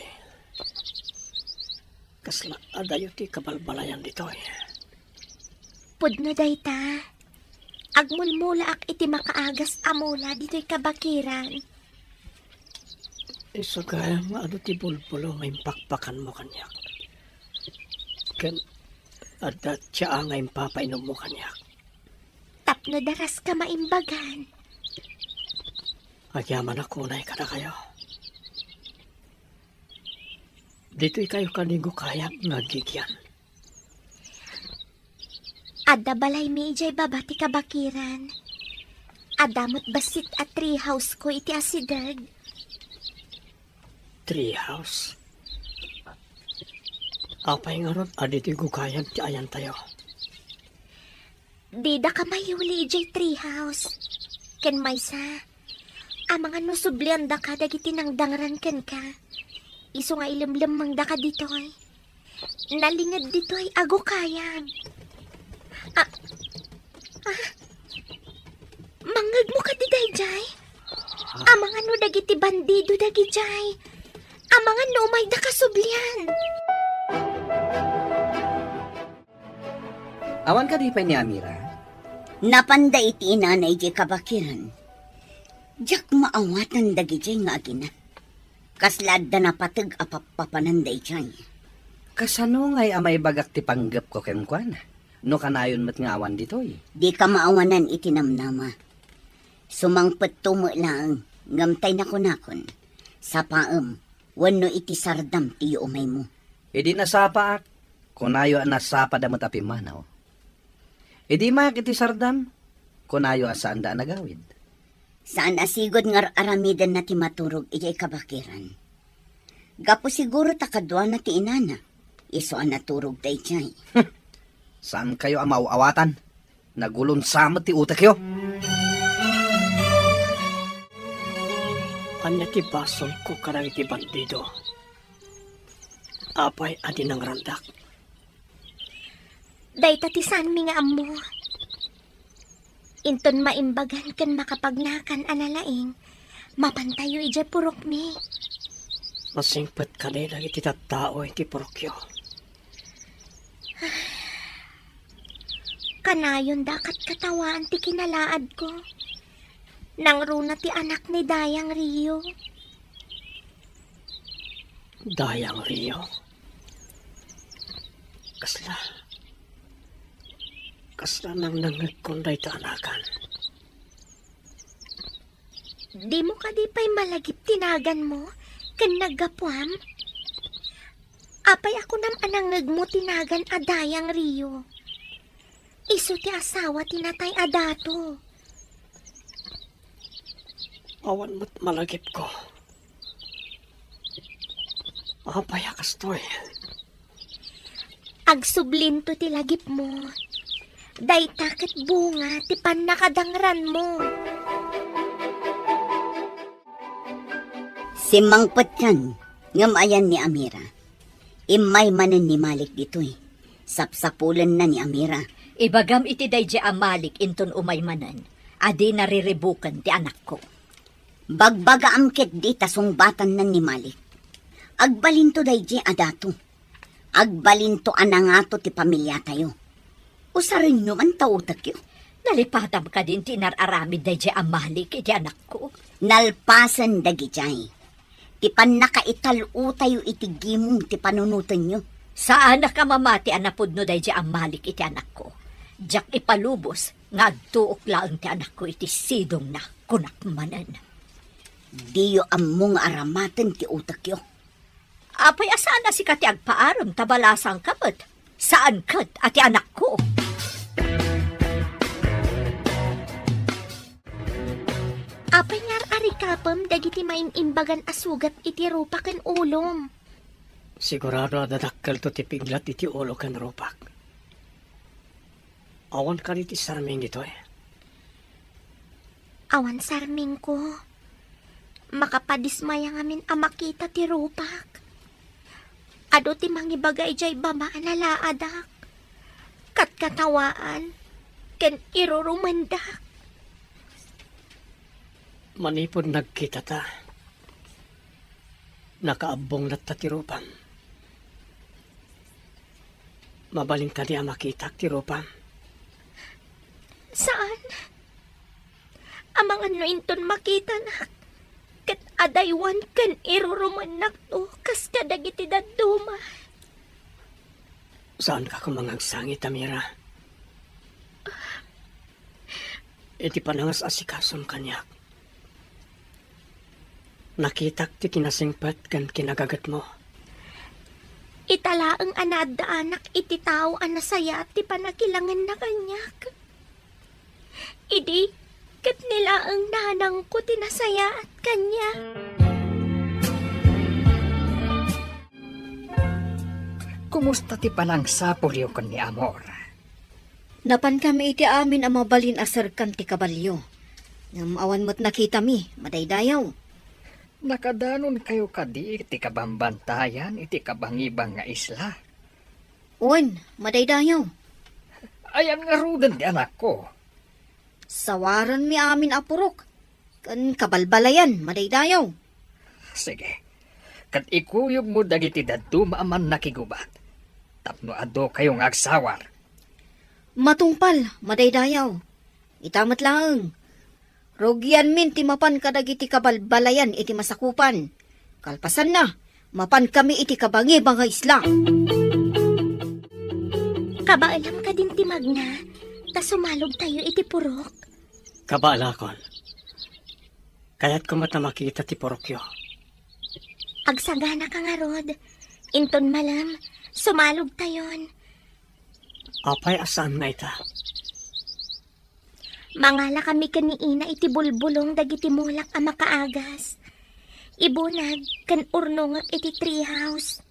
Kasla adayo ti kabalbalayan ditoy? Pudno dayta. Agmulmulaak iti makaagas a mula ditoy kabakiran. Isu gayam nga adu ti bulbulo nga impakpakanmo kaniak. Ken adda tsaa nga impapainommo kaniak. Tapno daraska maimbagan. Agyamanak unay kadakayo. Ditoy kayo kanigo kayat nga agigian. Adda balaymi idiay baba ti kabakiran. Adda met bassit a tree house ko iti asideg. Tree house? Apay ngarud a ditoy gugayan ti ayantayo? Didaka mayuli idiay tree house. Ken maysa, amangan no subliandaka dagiti nangdangran kenka. Isu nga ilemlemmengdaka ditoy. Nalinged ditoy a gugayan. Ah, ah, mangngegmo kadi daydiay? Amangan no dagiti bandido dagidiay. Amangan no umayda kasublian. Awan kadi pay ni Amira? Napanda iti inana idiay kabakiran. Diak maawatan dagidiay nga agina. Kasla adda napateg a pappapanan daydiay. Kasano ngay a maibagak ti panggepko kenkuana? No kanayon met nga awan ditoy? Dika maawanan iti namnama. Sumangpetto met laeng, ngem tay nakunakon, sapaem, wenno iti sardam ti yuumaymo. Idi nasapaak, kunayo a nasapada met a pimmanaw. Idi mayak iti sardam, kunayo a saanda a nagawid. Saan a sigud nga ar-aramidenna ti maturog idiay kabakiran. Gapu siguro ta kaduana ti inana, isu a naturog daydiay. Saankayo a maaw-awatan. Nagulonsa met ti utekyo. Ania ti basolko kadagiti bandido? Apay a di nangrandak? Dayta ti saanmi nga ammo. Inton maimbagan ken makapagnakan a nalaing, mapantayo idiay purokmi. Masingpet kadi dagiti tattao iti purokyo? Kanayon da katkatawaan ti kinalaadko. Nangruna ti anak ni Dayang Rio. Dayang Rio? Kasla, kasla nangnangngegkon dayta anakan. Dimo kadi pay malagip ti naganmo ken naggapuam? Apay a kunam a nangngegmo ti nagan a Dayang Rio? Isu ti asawa ti natay a dato. Awan met malagipko. Apay a kastoy? Agsublinto ti lagipmo. Dayta ket bunga ti pannakadangranmo. Simmangpetkan, ngem ayan ni Amira. Immay manen ni Malik ditoy. Sapsapulenna ni Amira. Ibagam iti daydiay a Malik inton umay manen a dina riribuken ti anakko. Bagbagaam ketdi ta sungbatanna ni Malik. Agbalinto daydiay a dato. Agbalinto a nangato ti pamiliatayo. Usarenyo man ta utekyo. Nalipatam kadin ti inar-aramid daydiay a Malik iti anakko? Nalpasen dagidiay. Ti pannakaital-otayo iti gimong ti panunotenyo. Saanak a mamati a napudno daydiay a Malik iti anakko. Diak ipalubos nga agtuok laeng ti anakko iti sidongna, kunak manen. Diyo ammo nga aramaten ti utekyo. Apay a saan a sika ti agpaarem ta balasangka met? Saan ket a ti anakko? Apay nga ar-arikapem dagiti maim-imbagan a sugat iti rupak ken ulom? Sigurado a dadakkelto ti piglat iti ulo ken rupak. Awan kadi ti sarming ditoy? Awan sarmingko. Makapadismaya ngamin a makita ti rupak. Adu ti mangibaga idiay baba a nalaadak. Katkatawaan. ken irurumendak. Manipud nagkitata, nakaabbong latta ti rupam. Mabalin kadi a makitak ti rupam? Saan. Amangan no inton makitanak, ket adaywan ken irurumennakto kas kadagiti dadduma. Saanka koma nga agsangit, Amira. Iti panangas-asikasom kaniak, nakitak ti kinasingpet ken kinagagetmo. Ita laeng a naaddaanak iti tao a nasayaat ti panakilangenna kaniak. Idi, ket ni laeng nanangko ti nasayaat kaniak. Kumusta ti panangsapulyo ken ni Amor? Napankami iti amin a mabalin a serkan ti kabalio. Ngem awan met nakitami, madaydayaw. Nakadanonkayo kadi ti kabambantayan iti kabangibang nga isla? Wen, madaydayaw. Ayan ngaruden ti anakko? Sawaranmi amin a purok, ken kabalbalayan, madaydayaw. Sige, ket ikuyogmo dagiti dadduma a mannakigubat, tapno adukayo nga agsawar. Matungpal, madaydayaw. Ita met laeng, rugianmin ti mapan kadagiti kabalbalayan iti masakupan. Kalpasanna, mapankami iti kabangibang nga isla. Kabaelam kadin ti magna, ta sumalogtayo iti purok. Kabaelakon. Kayatko met a makita ti purokyo. Agsaganaka ngarud. Inton malem, sumalogtayon. Apay a saan nga ita? Mangalakami ken ni Ina iti bulbulong dagiti mulak a makaagas. Ibunag ken urnongek iti treehouse.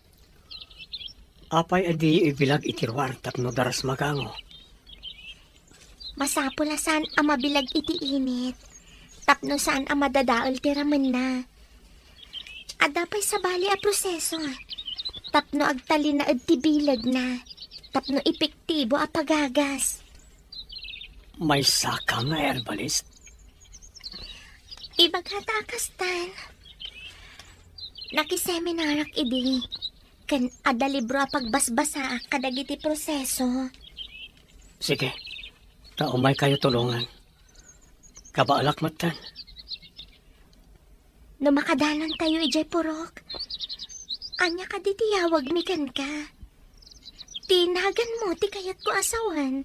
Apay a diyo ibilag iti ruar tapno daras magango? Masapul a saan a mabilag iti init, tapno saan a madadael ti ramenna. Adda pay sabali a proseso, tapno agtalinaed ti bilegna, tapno epektibo a pagagas. Maysaka nga herbalist? Ibagata a kastan. Nakiseminarak idi, ken adda libro a pagbasbasaak kadagiti proseso. Sige, ta umaykayo tulongan. Kabaelak metten. No makadanontayo idiay purok, ania kadi ti yawagmi kenka? Ti naganmo ti kayatko a sawen.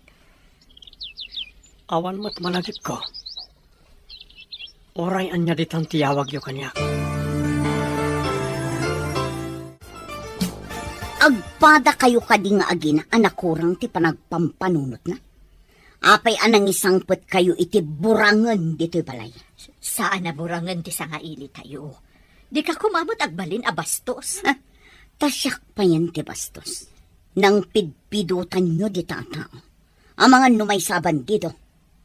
Awan met malagipko. Uray ania ditan ti yawagyo kaniak. Agpadakayo kadi nga agina a nakurang ti panagpampanunotna? Apay a nangisangpetkayo iti burangen ditoy balay? Saan a burangen ti sangailitayo. Dika koma met agbalin a bastos. Ha? Ta siak payen ti bastos. Nangpidpidotanyo dita a tao. Amangan no maysa a bandido.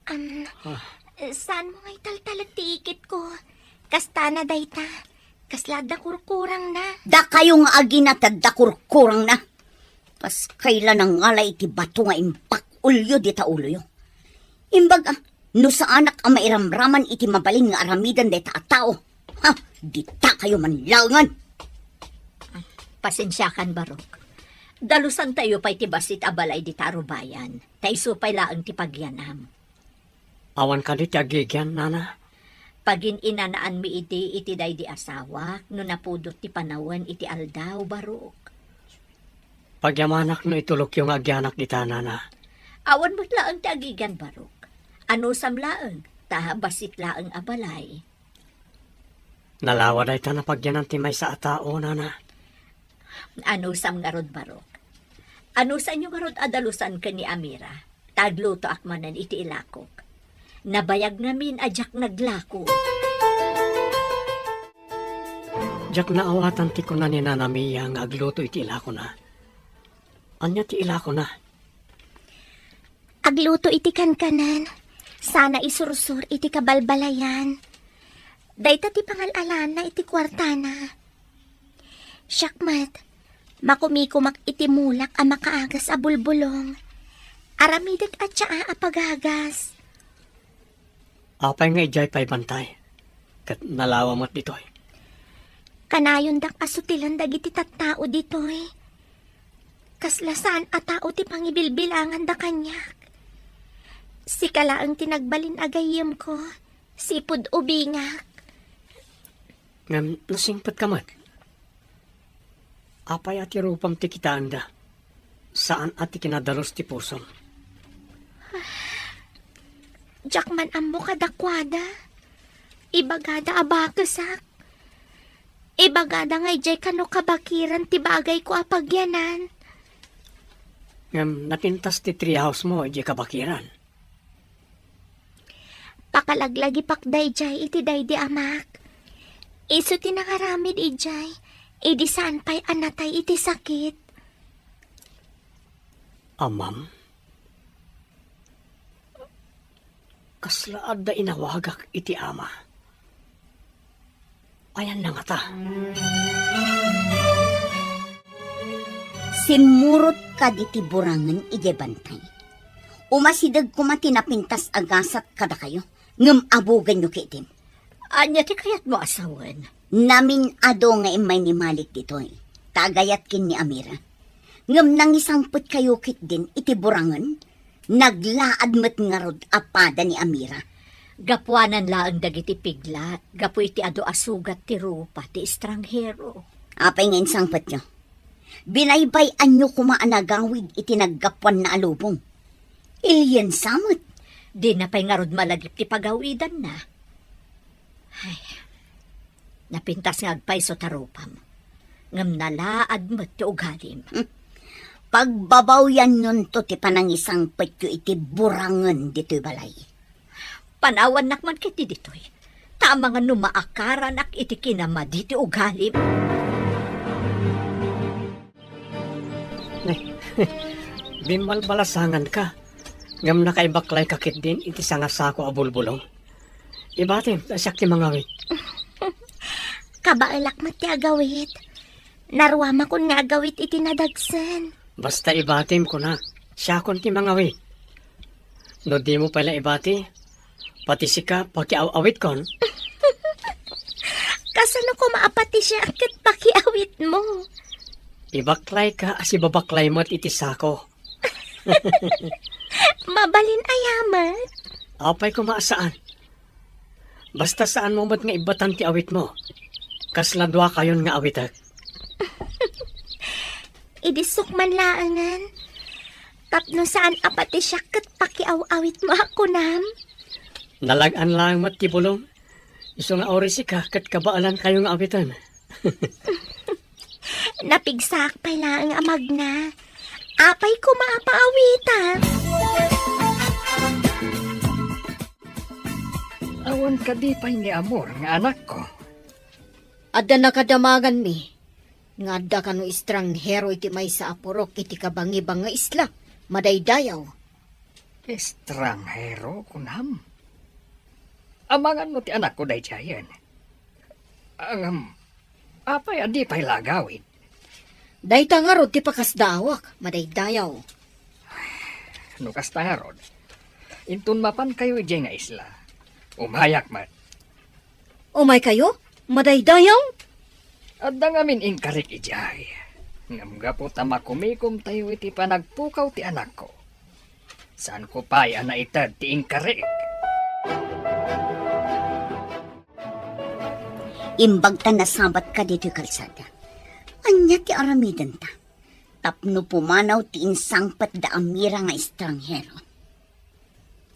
Am, Ah. Saan mo nga italtalek ti ikitko? Kastana dayta. Kasla adda kurkurangna. Dakayo nga agina ti adda kurkurangna. Kas kayla nangalay iti bato nga imbak-olyo dita uloyo. Imbag a, no saanak a mairamraman iti mabalin nga aramiden dayta a tao, ha, dita kayo manlaengan. Pasensiakan, Barok. Dalusantayo pay ti bassit a balay dita a rubayan, ta isu pay laeng ti pagyanam. Awan kadi ti agigian, nana? Pagin-inanaanmi idi iti daydi asawak no napudot ti panawen iti aldaw, Barok. Pagyamanak no itulokyo nga agianak dita, nana. Awan met laeng ti agigian, Barok. Anusam laeng, ta bassit laeng a balay. Nalawa dayta napagyanan ti maysa a tao, nana. Anusam ngarud, Barok? Anusanyo ngarud a dalusan ken ni Amira, ta aglutoak manen iti ilakok. Nabayag ngamin a diak naglako. Diak naawatan ti kuna ni Nana Mia nga agluto iti ilakona. Ania ti ilakona? Agluto iti kankanan, sana isursor iti kabalbalayan. Dayta ti pangal-alanna iti kuartana. Siak met, makumikumak iti mulak a makaagas a bulbulong. Aramidek a tsaa a pagagas. Apay nga idiay pay bantay, ket nalawa met ditoy? Kanayondak a sutilen dagiti tattao ditoy. Kasla saan a tao ti pangibilbilanganda kaniak. Sika laeng ti nagbalin a gayyemko, sipud ubingak. Ngem nasingpetka met. Apay a ti rupam ti kitaenda? Saan a ti kinadalus ti pusom? Diak man ammo kadakuada. Ibagada a bakesak. Ibagada nga idiay kano kabakiran ti bagayko a pagyanan. Ngem napintas ti treehouse-mo idiay kabakiran. Pakalaglagipak daydiay iti daydi amak. Isu ti nangaramid idiay, idi saan pay a natay iti sakit. Amam? Kasla adda inawagak iti ama. Ayanna ngata? Simmurot kadi ti burangen idiay bantay. Umasideg koma ti napintas a gasat kadakayo, ngem abugenyo ketdin. Ania ti kayatmo a sawen? Namin-ado nga immay ni Malik ditoy, ta agayat ken ni Amira. Ngem nangisangpetkayo ketdin iti burangen? Naglaad met ngarud a pada ni Amira. Gapuanan laeng dagiti piglat, gapu iti adu a sugat ti rupa ti estranghero. Apay nga insangpetyo? Binaybay-anyo koma a nagawid iti naggapuanna a lubong. Iliensa met. Dina pay ngarud malagip ti pagawidanna. Ay, napintas nga agpayso ta rupam. Ngem nalaad met ti ugalim. Hmm. Pagbabawyannonto ti panangisangpetyo iti burangen ditoy balay. Panawannak man ketdi ditoy. Ta amangan no maakaranak iti kinamadi ti ugalim. Bimbalbalasanganka, ngem nakaibaklayka ketdin iti sangasako a bulbulong. Ibatim, ta siak ti mangawit. Kabaelak met ti agawit. Naruamakon nga agawit iti nadagsen. Basta ibatim, kunak, siakon ti mangawit. No dimo pay la ibati, pati sika pakiaw-awitkon. Kasano koma a pati siak ket pakiawitmo? Ibaklayka a sibabaklay met iti sako. Mabalin aya met? Apay koma a saan. Basta saanmo met nga ibbatan ti awitmo. Kasla duakayon nga awitek. Idi sukman laengen, tapno saan a pati siak ket pakiaw-awitmo a kunam? Nalag-an laeng met ti bulong. Isu nga uray sika ket kabaelankayo nga awiten. Napigsaak pay laeng a magna. Apay koma a paawitak? Awan kadi pay ni Amor nga anakko? Adda nakadamanganmi nga adda kano estranghero iti maysa a purok iti kabangibang nga isla, madaydayaw. Estranghero, kunam? Amangan no ti anakko daydiayen. Ngem, apay a di pay la agawid? Dayta ngarud ti pakasdaawak, madaydayaw. No kasta ngarud, inton mapankayo idiay nga isla, umayak met. Umaykayo? Madaydayaw? Adda ngamin inkarik idiay. Ngem gapu ta makumikomtayo iti panagpukaw ti anakko, saanko pay a naited ti inkarik. Imbag ta nasabat ka ditoy kalsada. Ania ti aramidenta? Tapno pumanaw ti insangpet da Amira nga estranghero.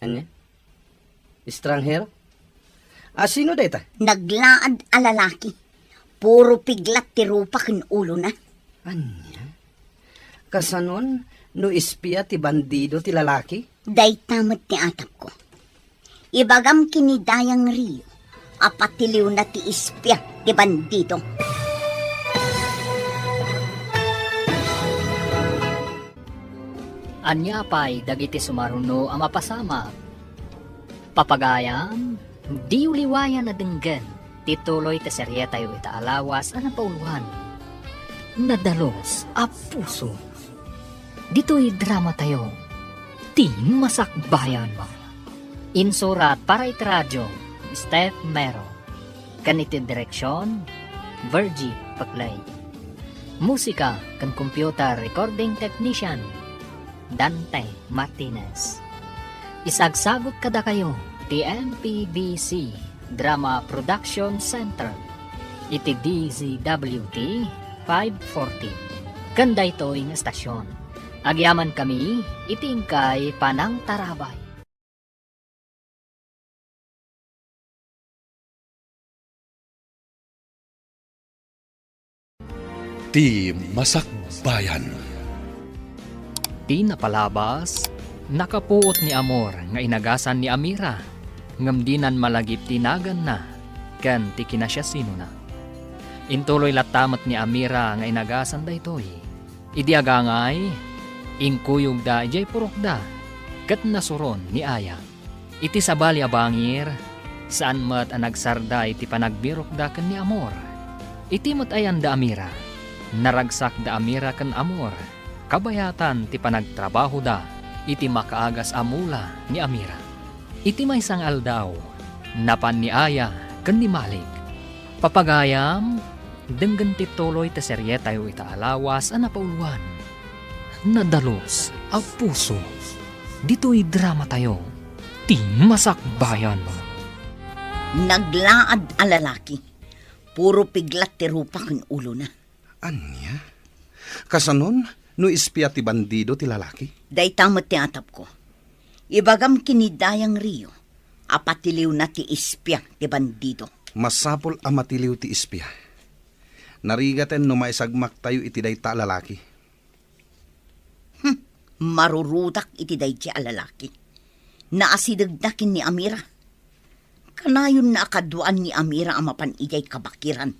Ania? Estranghero? A, sino dayta? Naglaad a lalaki. Puro piglat ti rupa ken ulona. Ania? Kasanon no espia ti bandido ti lalaki? Dayta met ti atapko. Ibagam ken ni Dayang Rio a patiliwna ti espia ti bandido. Ania pay dagiti sumaruno a mapasamak? Papagayam, diyo liwayan a denggen ti tuloy ti serietayo ita a lawas a napauloan, Nadalus a Puso. Ditoy dramatayo, Ti Masakbayan. Insurat para iti radio, Steph Mero. Ken iti direksion, Virgie Paclay. Musika ken computer recording technician, Dante Martinez. Isagsagut kadakayo ti M P B C Drama Production Center iti D Z W T five forty. Ken daytoy nga estasion, agyamankami iti inkay panangtarabay. Ti Masakbayan. Ti napalabas, nakapuot ni Amor nga inagasan ni Amira, ngem dinan malagip ti naganna ken ti kinasiasinona. Intuloy latta met ni Amira nga inagasan daytoy. Idi agangay, inkuyogda idiay purokda ket nasuron ni Aya. Iti sabali a bangir, saan met a nagsarda iti panagbirokda ken ni Amor. Iti met ayan da Amira, naragsak da Amira ken Amor, kabayatan ti panagtrabahoda iti makaagas a mula ni Amira. Iti maysa nga aldaw, napan ni Aya ken ni Malik. Papagayam, denggen ti tuloy ti serietayo ita a lawas a napauluan, Nadalus a Puso. Ditoy dramatayo, Ti Masakbayan. Naglaad a lalaki. Puro piglat ti rupa ken ulona. Ania? Kasanon no espia ti bandido ti lalaki? Dayta met ti atapko. Ibagam ken ni Dayang Rio a patiliwna ti espia ti bandido. Masapul a matiliw ti espia. Narigaten no maisagmaktayo iti dayta a lalaki. Hmm, marurutak iti daydiay a lalaki. Naasidegda ken ni Amira. Kanayonna a kaduaan ni Amira a mapan idiay kabakiran.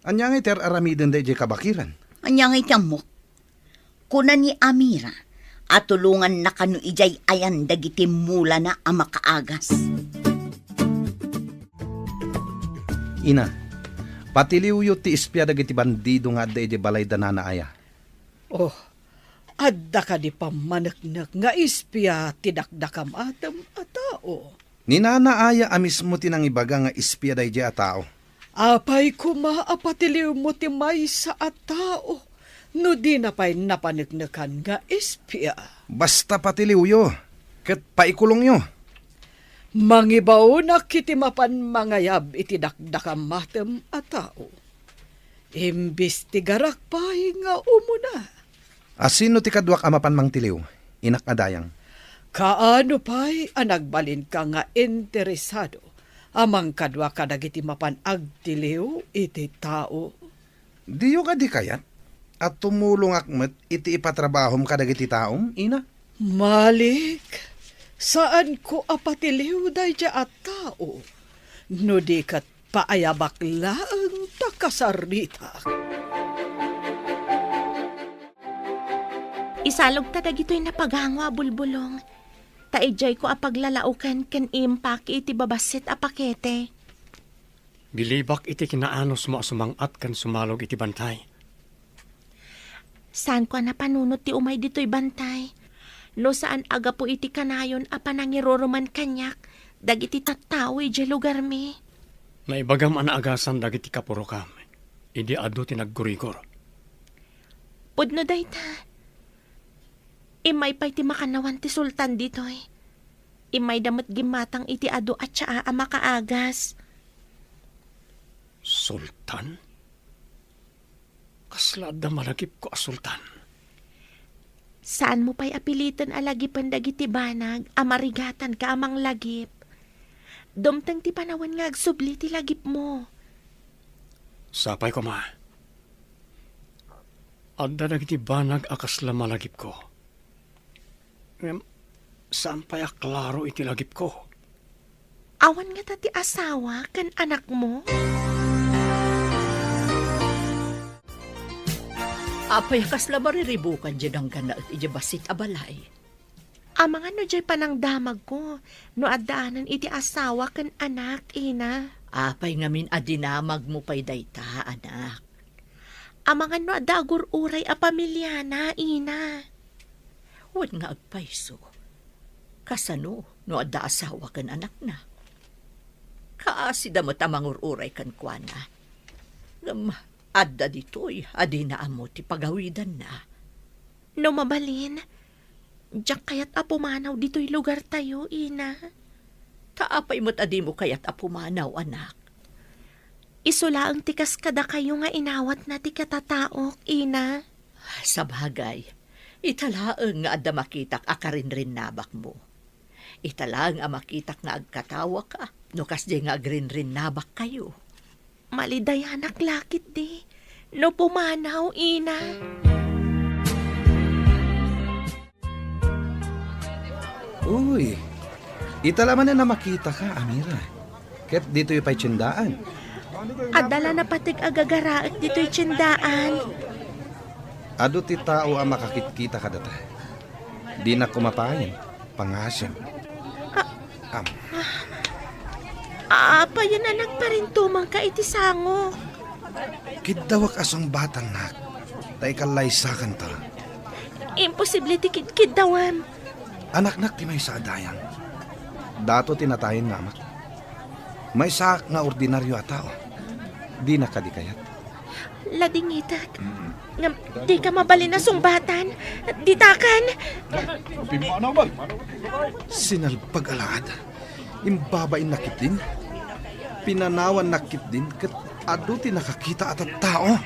Ania ngay ti ar-aramidenda idiay kabakiran? Ania ngay ti ammok? Kuna ni Amira a tulonganna kano idiay ayan dagiti mulana a makaagas. Ina, patiliwyo ti espia dagiti bandido nga adda idiay balay da Nana Aya. Oh, adda kadi pammaneknek nga espia ti dakdakamatem a tao? Ni Nana Aya a mismo ti nangibaga nga espia daydiay a tao. Apay koma a patiliwmo ti maysa a tao no dina pay napaneknekan nga espia? Basta patiliwyo, ket paikulongyo. Mangibaonak iti mapan mangayab iti dakdakamatem a tao. Imbestigarak pay nga umuna. A sino ti kaduak a mapan mangtiliw, inak a dayang? Kaano pay a nagbalinka nga interesado a mangkadua kadagiti mapan agtiliw iti tao? Diyo kadi kayat a tumulongak met iti ipatrabahom kadagiti taom, ina? Malik, saanko a patiliw daydiay a tao no di ket paayabak laeng ta kasaritak. Isalogta dagitoy napagango a bulbulong, ta idiayko a paglalaoken ken impaki iti babassit a pakete. Bilibak iti kinaanusmo a sumang-at ken sumalog iti bantay. Saanko a napanunot ti umay ditoy bantay, no saan a gapu iti kanayon a panangiruruman kaniak dagiti tattao idiay lugarmi. Naibagam a naagasan dagiti kapurokam idi adu ti naggurigor. Pudno dayta, immay pay ti makannawan ti sultan ditoy. Immayda met gimmatang iti adu a tsaa a makaagas. Sultan? Kasla adda malagipko a sultan? Saanmo pay a piliten a lagipen dagiti banag a marigatanka a manglagip. Dumteng ti panawen nga agsubli ti lagipmo. Sapay koma. Adda dagiti banag a kasla malagipko. Ngem, saan pay a klaro iti lagipko. Awan ngata ti asawa ken anakmo? Apay a kasla mariribukan diay nangganaet idiay bassit a balay? Amangan no diay panangdamagko, no addaanan iti asawa ken anak, ina. Apay ngamin a dinamagmo pay dayta, anak? Amangan no adda agur-uray a pamiliana, ina. Wen nga agpayso, Kasano no adda asawa ken anakna? Kaasida met a mangur-uray kenkuana. Ngem adda ditoy a dina ammo ti pagawidanna. No mabalin, diak kayat a pumanaw ditoy lugartayo, ina. Ta apay met a dimo kayat a pumanaw, anak? Isu laeng ti kas kadakayo nga inawatna ti katataok, ina. Sabagay, ita laeng nga adda makitak a karinrinnabakmo. Ita laeng a makitak nga agkatawaka no kasdiay nga agrinrinnabakkayo. Malidayanak la ketdi no pumanaw, ina. Uy, ita la manen a makitaka, Amira. Ket ditoy pay tiendaan. Adda la napateg a gagaraek ditoy tiendaan. Adu ti tao a makakitkita kadata. Dina kumapayen, pangasem. Ah. Am. Apayen a nagparintumangka iti sango? Kiddawak a sungbatannak, ta ikallaysakanto. Imposible ti kidkiddawem. Anaknak ti maysa a dayang. Dato ti natayen nga amak. Maysaak nga ordinario a tao. Dina kadi kayat? Ladingitek. Mm. Ngem dika mabalin a sungbatan. Ditakan. Sinalbag a laad. Imbabainna ketdin. Pinanawanna ketdin ket adu ti nakakita a tattao.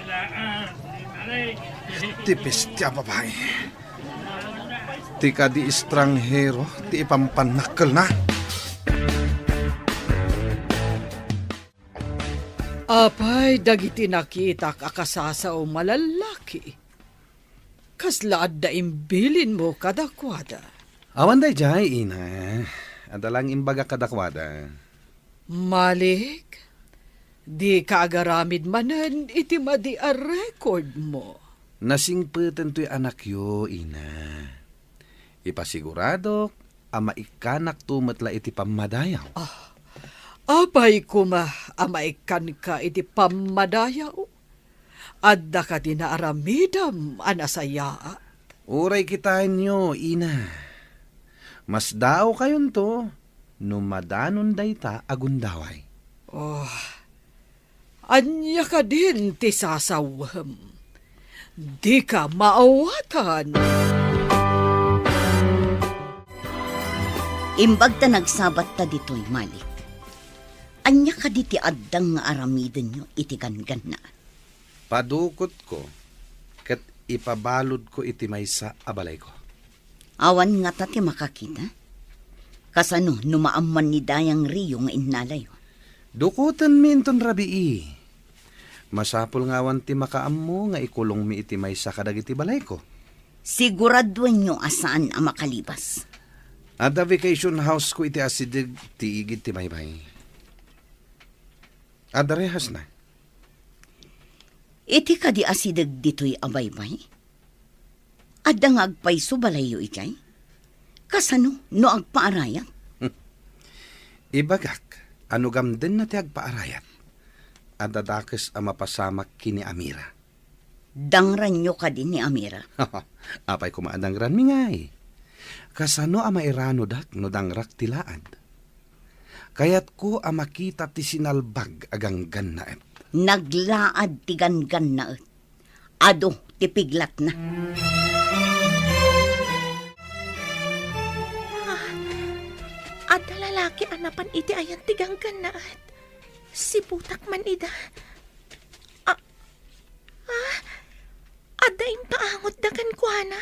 Ti peste a babai. Ti kadi estranghero ti ipampannakkelna. Apay dagiti nakitak a kasasaom a lallaki? Kasla adda imbilinmo kadakuada? Awan daydiay, ina. Adda lang imbagak kadakuada. Malik, dika agaramid manen iti madi a rekordmo. Nasingpeten toy anakyo, ina. Ipasiguradok a maikkanakto met la iti pammadayaw. Ah, apay koma a maikkanka iti pammadayaw? Adda kadi naaramidem a nasayaat? Uray kitaenyo, ina. Masdaawkayonto no madanon dayta a gundaway. Oh, ania kadin ti sasawem? Dika maawatan. Imbag ta nagsabatta ditoy, Malik. Ania kadi ti addang nga aramidenyo iti ganggannaet? Padukotko ket ipabaludko iti maysa a balayko. Awan ngata ti makakita? Kasano no maamman ni Dayang Rio nga innalayo? Dukotenmi inton rabii. Masapul nga awan ti makaammo nga ikulongmi iti maysa kadagiti balayko. Siguraduenyo a saan a makalibas. Adda vacation house ko iti asideg ti igid ti baybay. Adda rehasna. Iti kadi asideg ditoy a baybay? Adda nga agpayso balayyo idiay? Kasano no agpaarayat? Ibagak a no gamdenna ti agpaarayat, adda dakes a mapasamak ken ni Amira. Dangranyo kadi ni Amira? Apay koma a dangranmi ngay? Kasano a mairanodak no dangrak ti laad? Kayatko a makita ti sinalbag a ganggannaet. Naglaad ti ganggannaet. Adu ti piglatna. Ah, adda lalaki a napan iti ayan ti ganggannaet. Siputak man ida. Ah, ah, adda impaangotda kenkuana.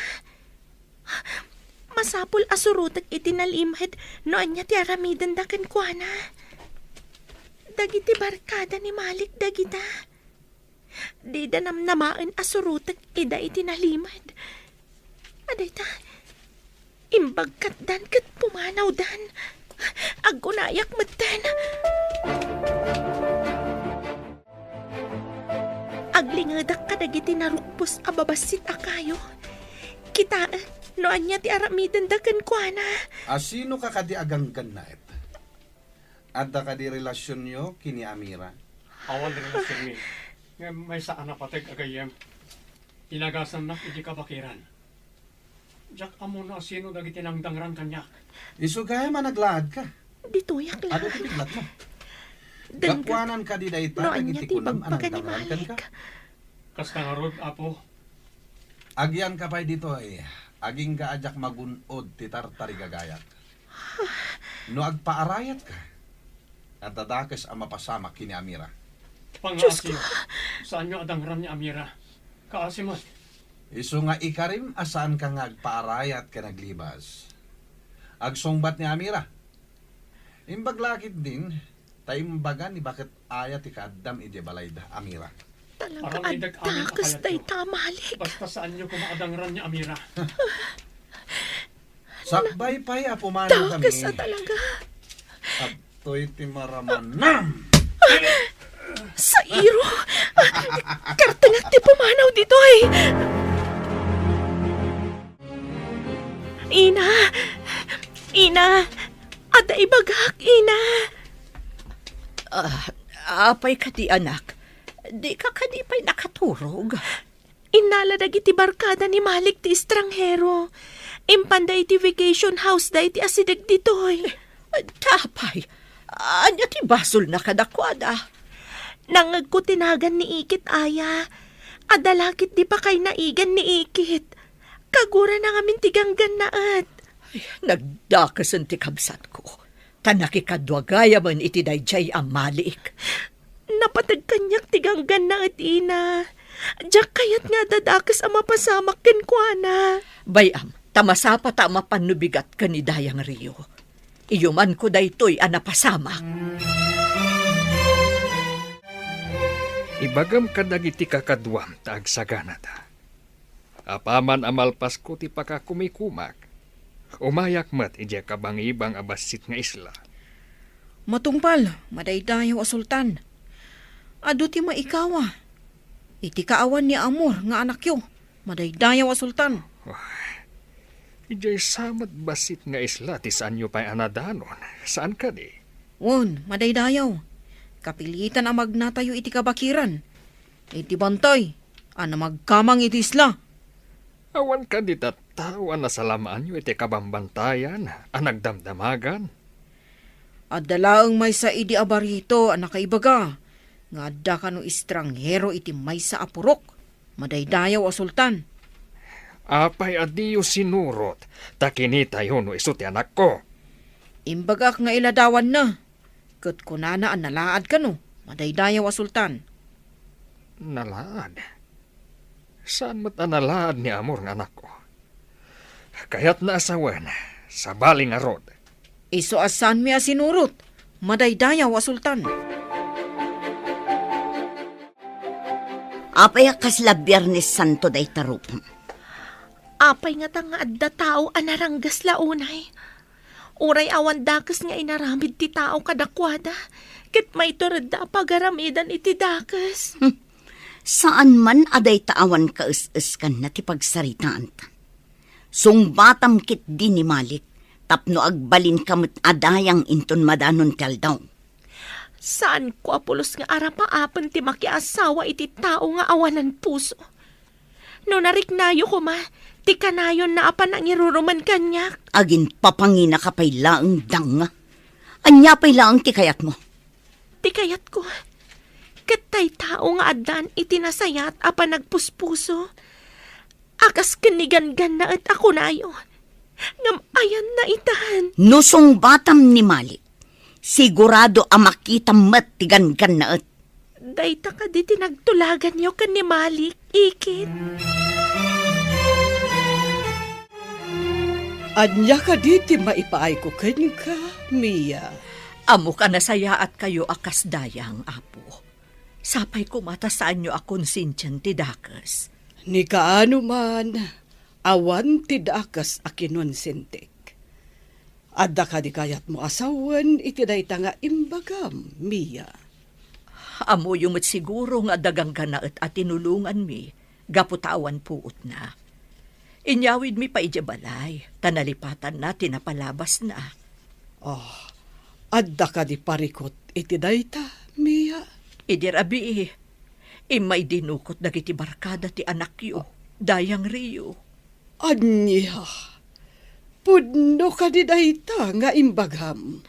Masapul a surotek iti nalimed no ania ti aramidenda kenkuana. Dagiti barkada ni Malik dagita. Dida namnamaen a surotek ida iti nalimed. Adayta, imbagkatdan ket pumanawdan. Agunayak metten. Aglingedak kadagiti narukpos a babassit a kayo. Kitaek no ania ti aramidenda kenkuana. Asino ka kadi a ganggannaet? Adda kadi relasionyo ken ni Amira? Awan relasionmi. Ngem maysa a napateg a gayyem. Inagasannak iti kabakiran. Diak ammo no asino dagiti nangdangran kaniak. Isu gayam a naglaadka. Ditoyak laeng. Adu ti piglatmo? Dengngeg. Gapuanan kadi dayta no ania dagiti ti kunam a nangdangran kenka? Kasta ngarud, Apo. Agiyanka pay ditoy, agingga a diak magun-od ti tartarigagayak. No agpaarayatka, adda dakes a mapasamak ken ni Amira. Dios ko! Pangaasiyo, saanyo a dangran ni Amira. Kaasi met. Isu nga ikarim a saanka nga agpaarayat ken aglibas. Agsungbat ni Amira. Imbag la ketdin, ta imbaga ni baket aya ti kaaddam idiay balayda, Amira. Talaga, aramidek amin a kayatyo. Adda kas dayta, Malik. Basta saanyo koma a dangran ni Amira. Sakbay pay a pumanawkami. Dakes a talaga. Adtoy ti maramanam. Sairo! Kartengek ti pumanaw ditoy! Ina! Ina! Adda ibagak, Ina! Ah, apay kadi, anak? Dika kadi pay nakaturog? Innala dagiti barkada ni Malik ti estranghero. Impanda iti vacation house da iti asideg ditoy. Apay, ania ti basolna kadakuada? Nangngegko ti nagan ni Ikit aya. Adda la ketdi pakaynaigan ni Ikit. Kagurana ngamin ti ganggannaet. Ay, nagdakesen ti kabsatko. Ta nakikadua gayamen iti daydiay a Malik. Napateg kaniak ti ganggannaet, Ina. Diak kayat nga adda dakes a mapasamak kenkuana. Bay-am, ta masapata a mapan no bigat ken ni Dayang Rio. Iyumanko daytoy a napasamak. Ibagam kadagiti kakaduam ta agsaganata. Apaman a malpasko ti pakakumikumak, umayak met idiay kabangibang a bassit nga isla. Matungpal, madaydayaw a sultan. Adu ti maikawa. Iti kaawan ni Amor nga anakyo, madaydayaw a sultan. Idiay sa met bassit nga isla ti saanyo pay a nadanon, saan kadi? Wen, madaydayaw. Kapilitan a magnatayo iti kabakiran. Iti bantay a namagkamang iti isla. Awan kadi tattao a nasalamaanyo iti kabambantayan a nagdamdamagan? Adda laeng maysa idi a barito a nakaibaga nga adda kano estranghero iti maysa a purok, madaydayaw a sultan. Apay a diyo sinurot ta kinitayo no isu ti anakko? Imbagak nga iladawanna. Ket kunana a nalaad kano, madaydayaw a sultan. Nalaad? Saan met a nalaad ni Amor nga anakko? Kayatna a sawen, sabali ngarud. Isu a saanmi a sinurot, madaydayaw a sultan. Apay a kasla Biernes Santo dayta rupam? Apay ngata nga adda tao a naranggas la unay? Uray awan dakes nga inaramid ti tao kadakuada, ket maituredda a pagaramidan iti dakes. Hmm. Saan man a dayta awan kaes-eskanna ti pagsaritaanta. Sungbatam ketdi ni Malik tapno agbalinka met a dayang inton madanon ti aldaw. Saanko a pulos nga arapaapen ti makiasawa iti tao nga awanan puso. No nariknayo koma ti kanayonna a panangiruruman kaniak. Aginpapanginaka pay laeng, danga. Ania pay laeng ti kayatmo? Ti kayatko, ket tay tao nga addan iti nasayat a panagpuspuso, a kas ken ni ganggannaet a kunayo, ngem ayanna itan. No sungbatam ni Malik, sigurado a makitam met ti ganggannaet. Dayta kadi ti nagtulaganyo ken ni Malik, Ikit? Ania kadi ti maipaayko kenka, Mia? Ammok a nasayaatkayo a kas dayang, Apo. Sapay koma ta saanyo a konsensian ti dakes. Ni kaano man, awan ti dakes a kinonsentik. Adda kadi kayatmo a sawen iti dayta nga imbagam, Mia? Ammoyo met siguro nga adda ganggannaet a tinulonganmi gapu ta awan puotna. Inyawidmi pay idiay balay, ta nalipatanna ti napalabasna. Ah, adda kadi parikut iti dayta, Mia? Idi rabii, immay dinukot dagiti barkada ti anakyo, Dayang Rio. Ania? Pudno kadi dayta nga imbagam?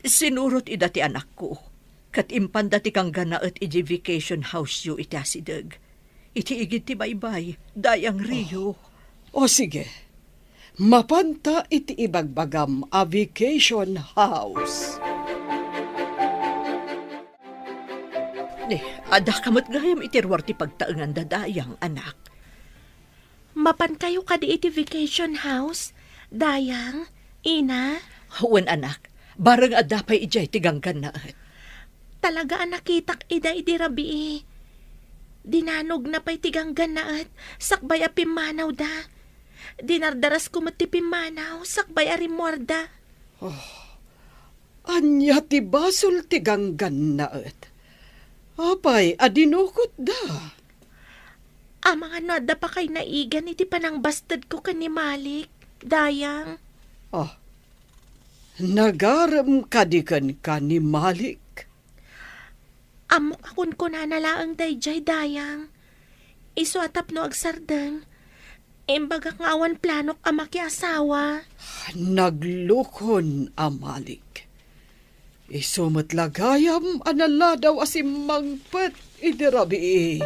Sinurot ida ti anakko, ket impanda ti kangganaet idiay vacation house-yo iti asideg. Iti igid ti baybay, Dayang Rio. O, sige. Mapanta iti ibagbagam a vacation house. Ni, adda ka met gayam iti ruar ti pagtaenganda, Dayang, anak. Mapankayo kadi iti vacation house, Dayang, Ina? Wen, anak. Bareng adda pay idiay ti ganggannaet. Talaga a nakitak ida idi rabii. Dinanogna pay ti ganggannaet sakbay a pimmanawda. Dinardarasko met ti pimmanaw sakbay a rimmuarda. Oh, ania ti basol ti ganggannaet? Apay a dinukotda? Amangan no adda pakay naigan iti panangbastedko ken ni Malik, Dayang. Ah, nagarem kadi kenka ni Malik? Ammok a kunkunana laeng daydiay, Dayang. Isu a tapno agsardeng, imbagak nga awan planok a makiasawa. Naglukon a Malik. Isu met la gayam a naladaw a simmangpet idi rabii.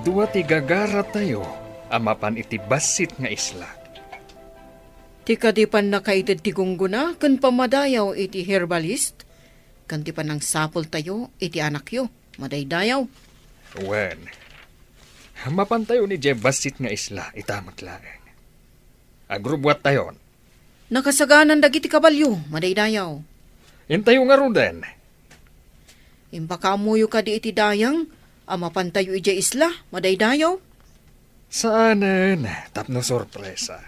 Dua ti gagaratayo a mapan iti bassit nga isla. Ti kadi pannakaited ti gunggona ken pammadayaw iti herbalist, ken ti pannangsapultayo iti anakyo, madaydayaw. Wen, mapantayon idiay bassit nga isla, ita met laeng. Agrubbuattayon. Nakasaganan dagiti kabalio, madaydayaw. Intayo ngaruden. Impakaammoyo kadi iti Dayang a mapantayo idiay isla, madaydayaw? Saanen, tapno sorpresa.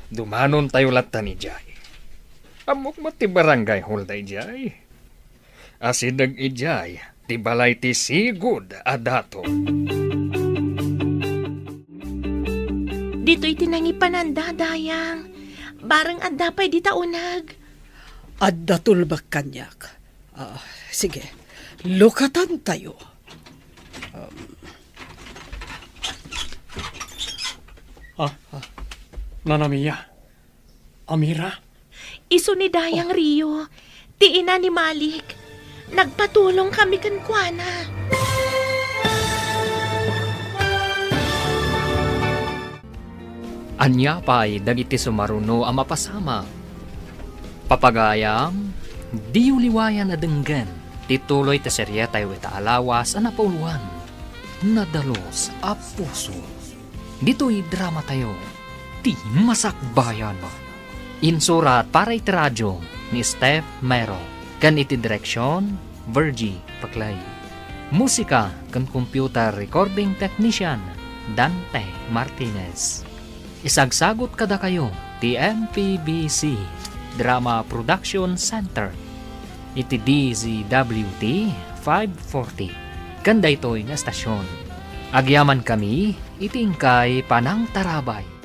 Dumanontayo lattan idiay. Ammok met ti barangay hall daydiay. Asideg idiay ti balay ti sigud a daton. Ditoy ti nangipananda, Dayang. Bareng adda pay dita uneg. Adda tulbek kaniak. Ah, sige, lukatantayo. Um. Ah, Nana Mia. Amira? Isu ni Dayang Rio, ti ina ni Malik. Nagpatulong kami kenkuana. Ania pay dagiti sumaruno a mapasamak? Papagayam, diyo liwayan a denggen ti tuloy ti serietayo ita a lawas a napauluan, Nadalus a Puso. Ditoy dramatayo, Ti Masakbayan. Insurat para iti radio ni Steph Mero, ken iti direksion, Virgie Paclay. Musika ken computer recording technician, Dante Martinez. Isagsagut kadakayo ti M P B C Drama Production Center iti D Z W T five forty, ken daytoy nga estasion. Agyamankami iti inkay panangtarabay.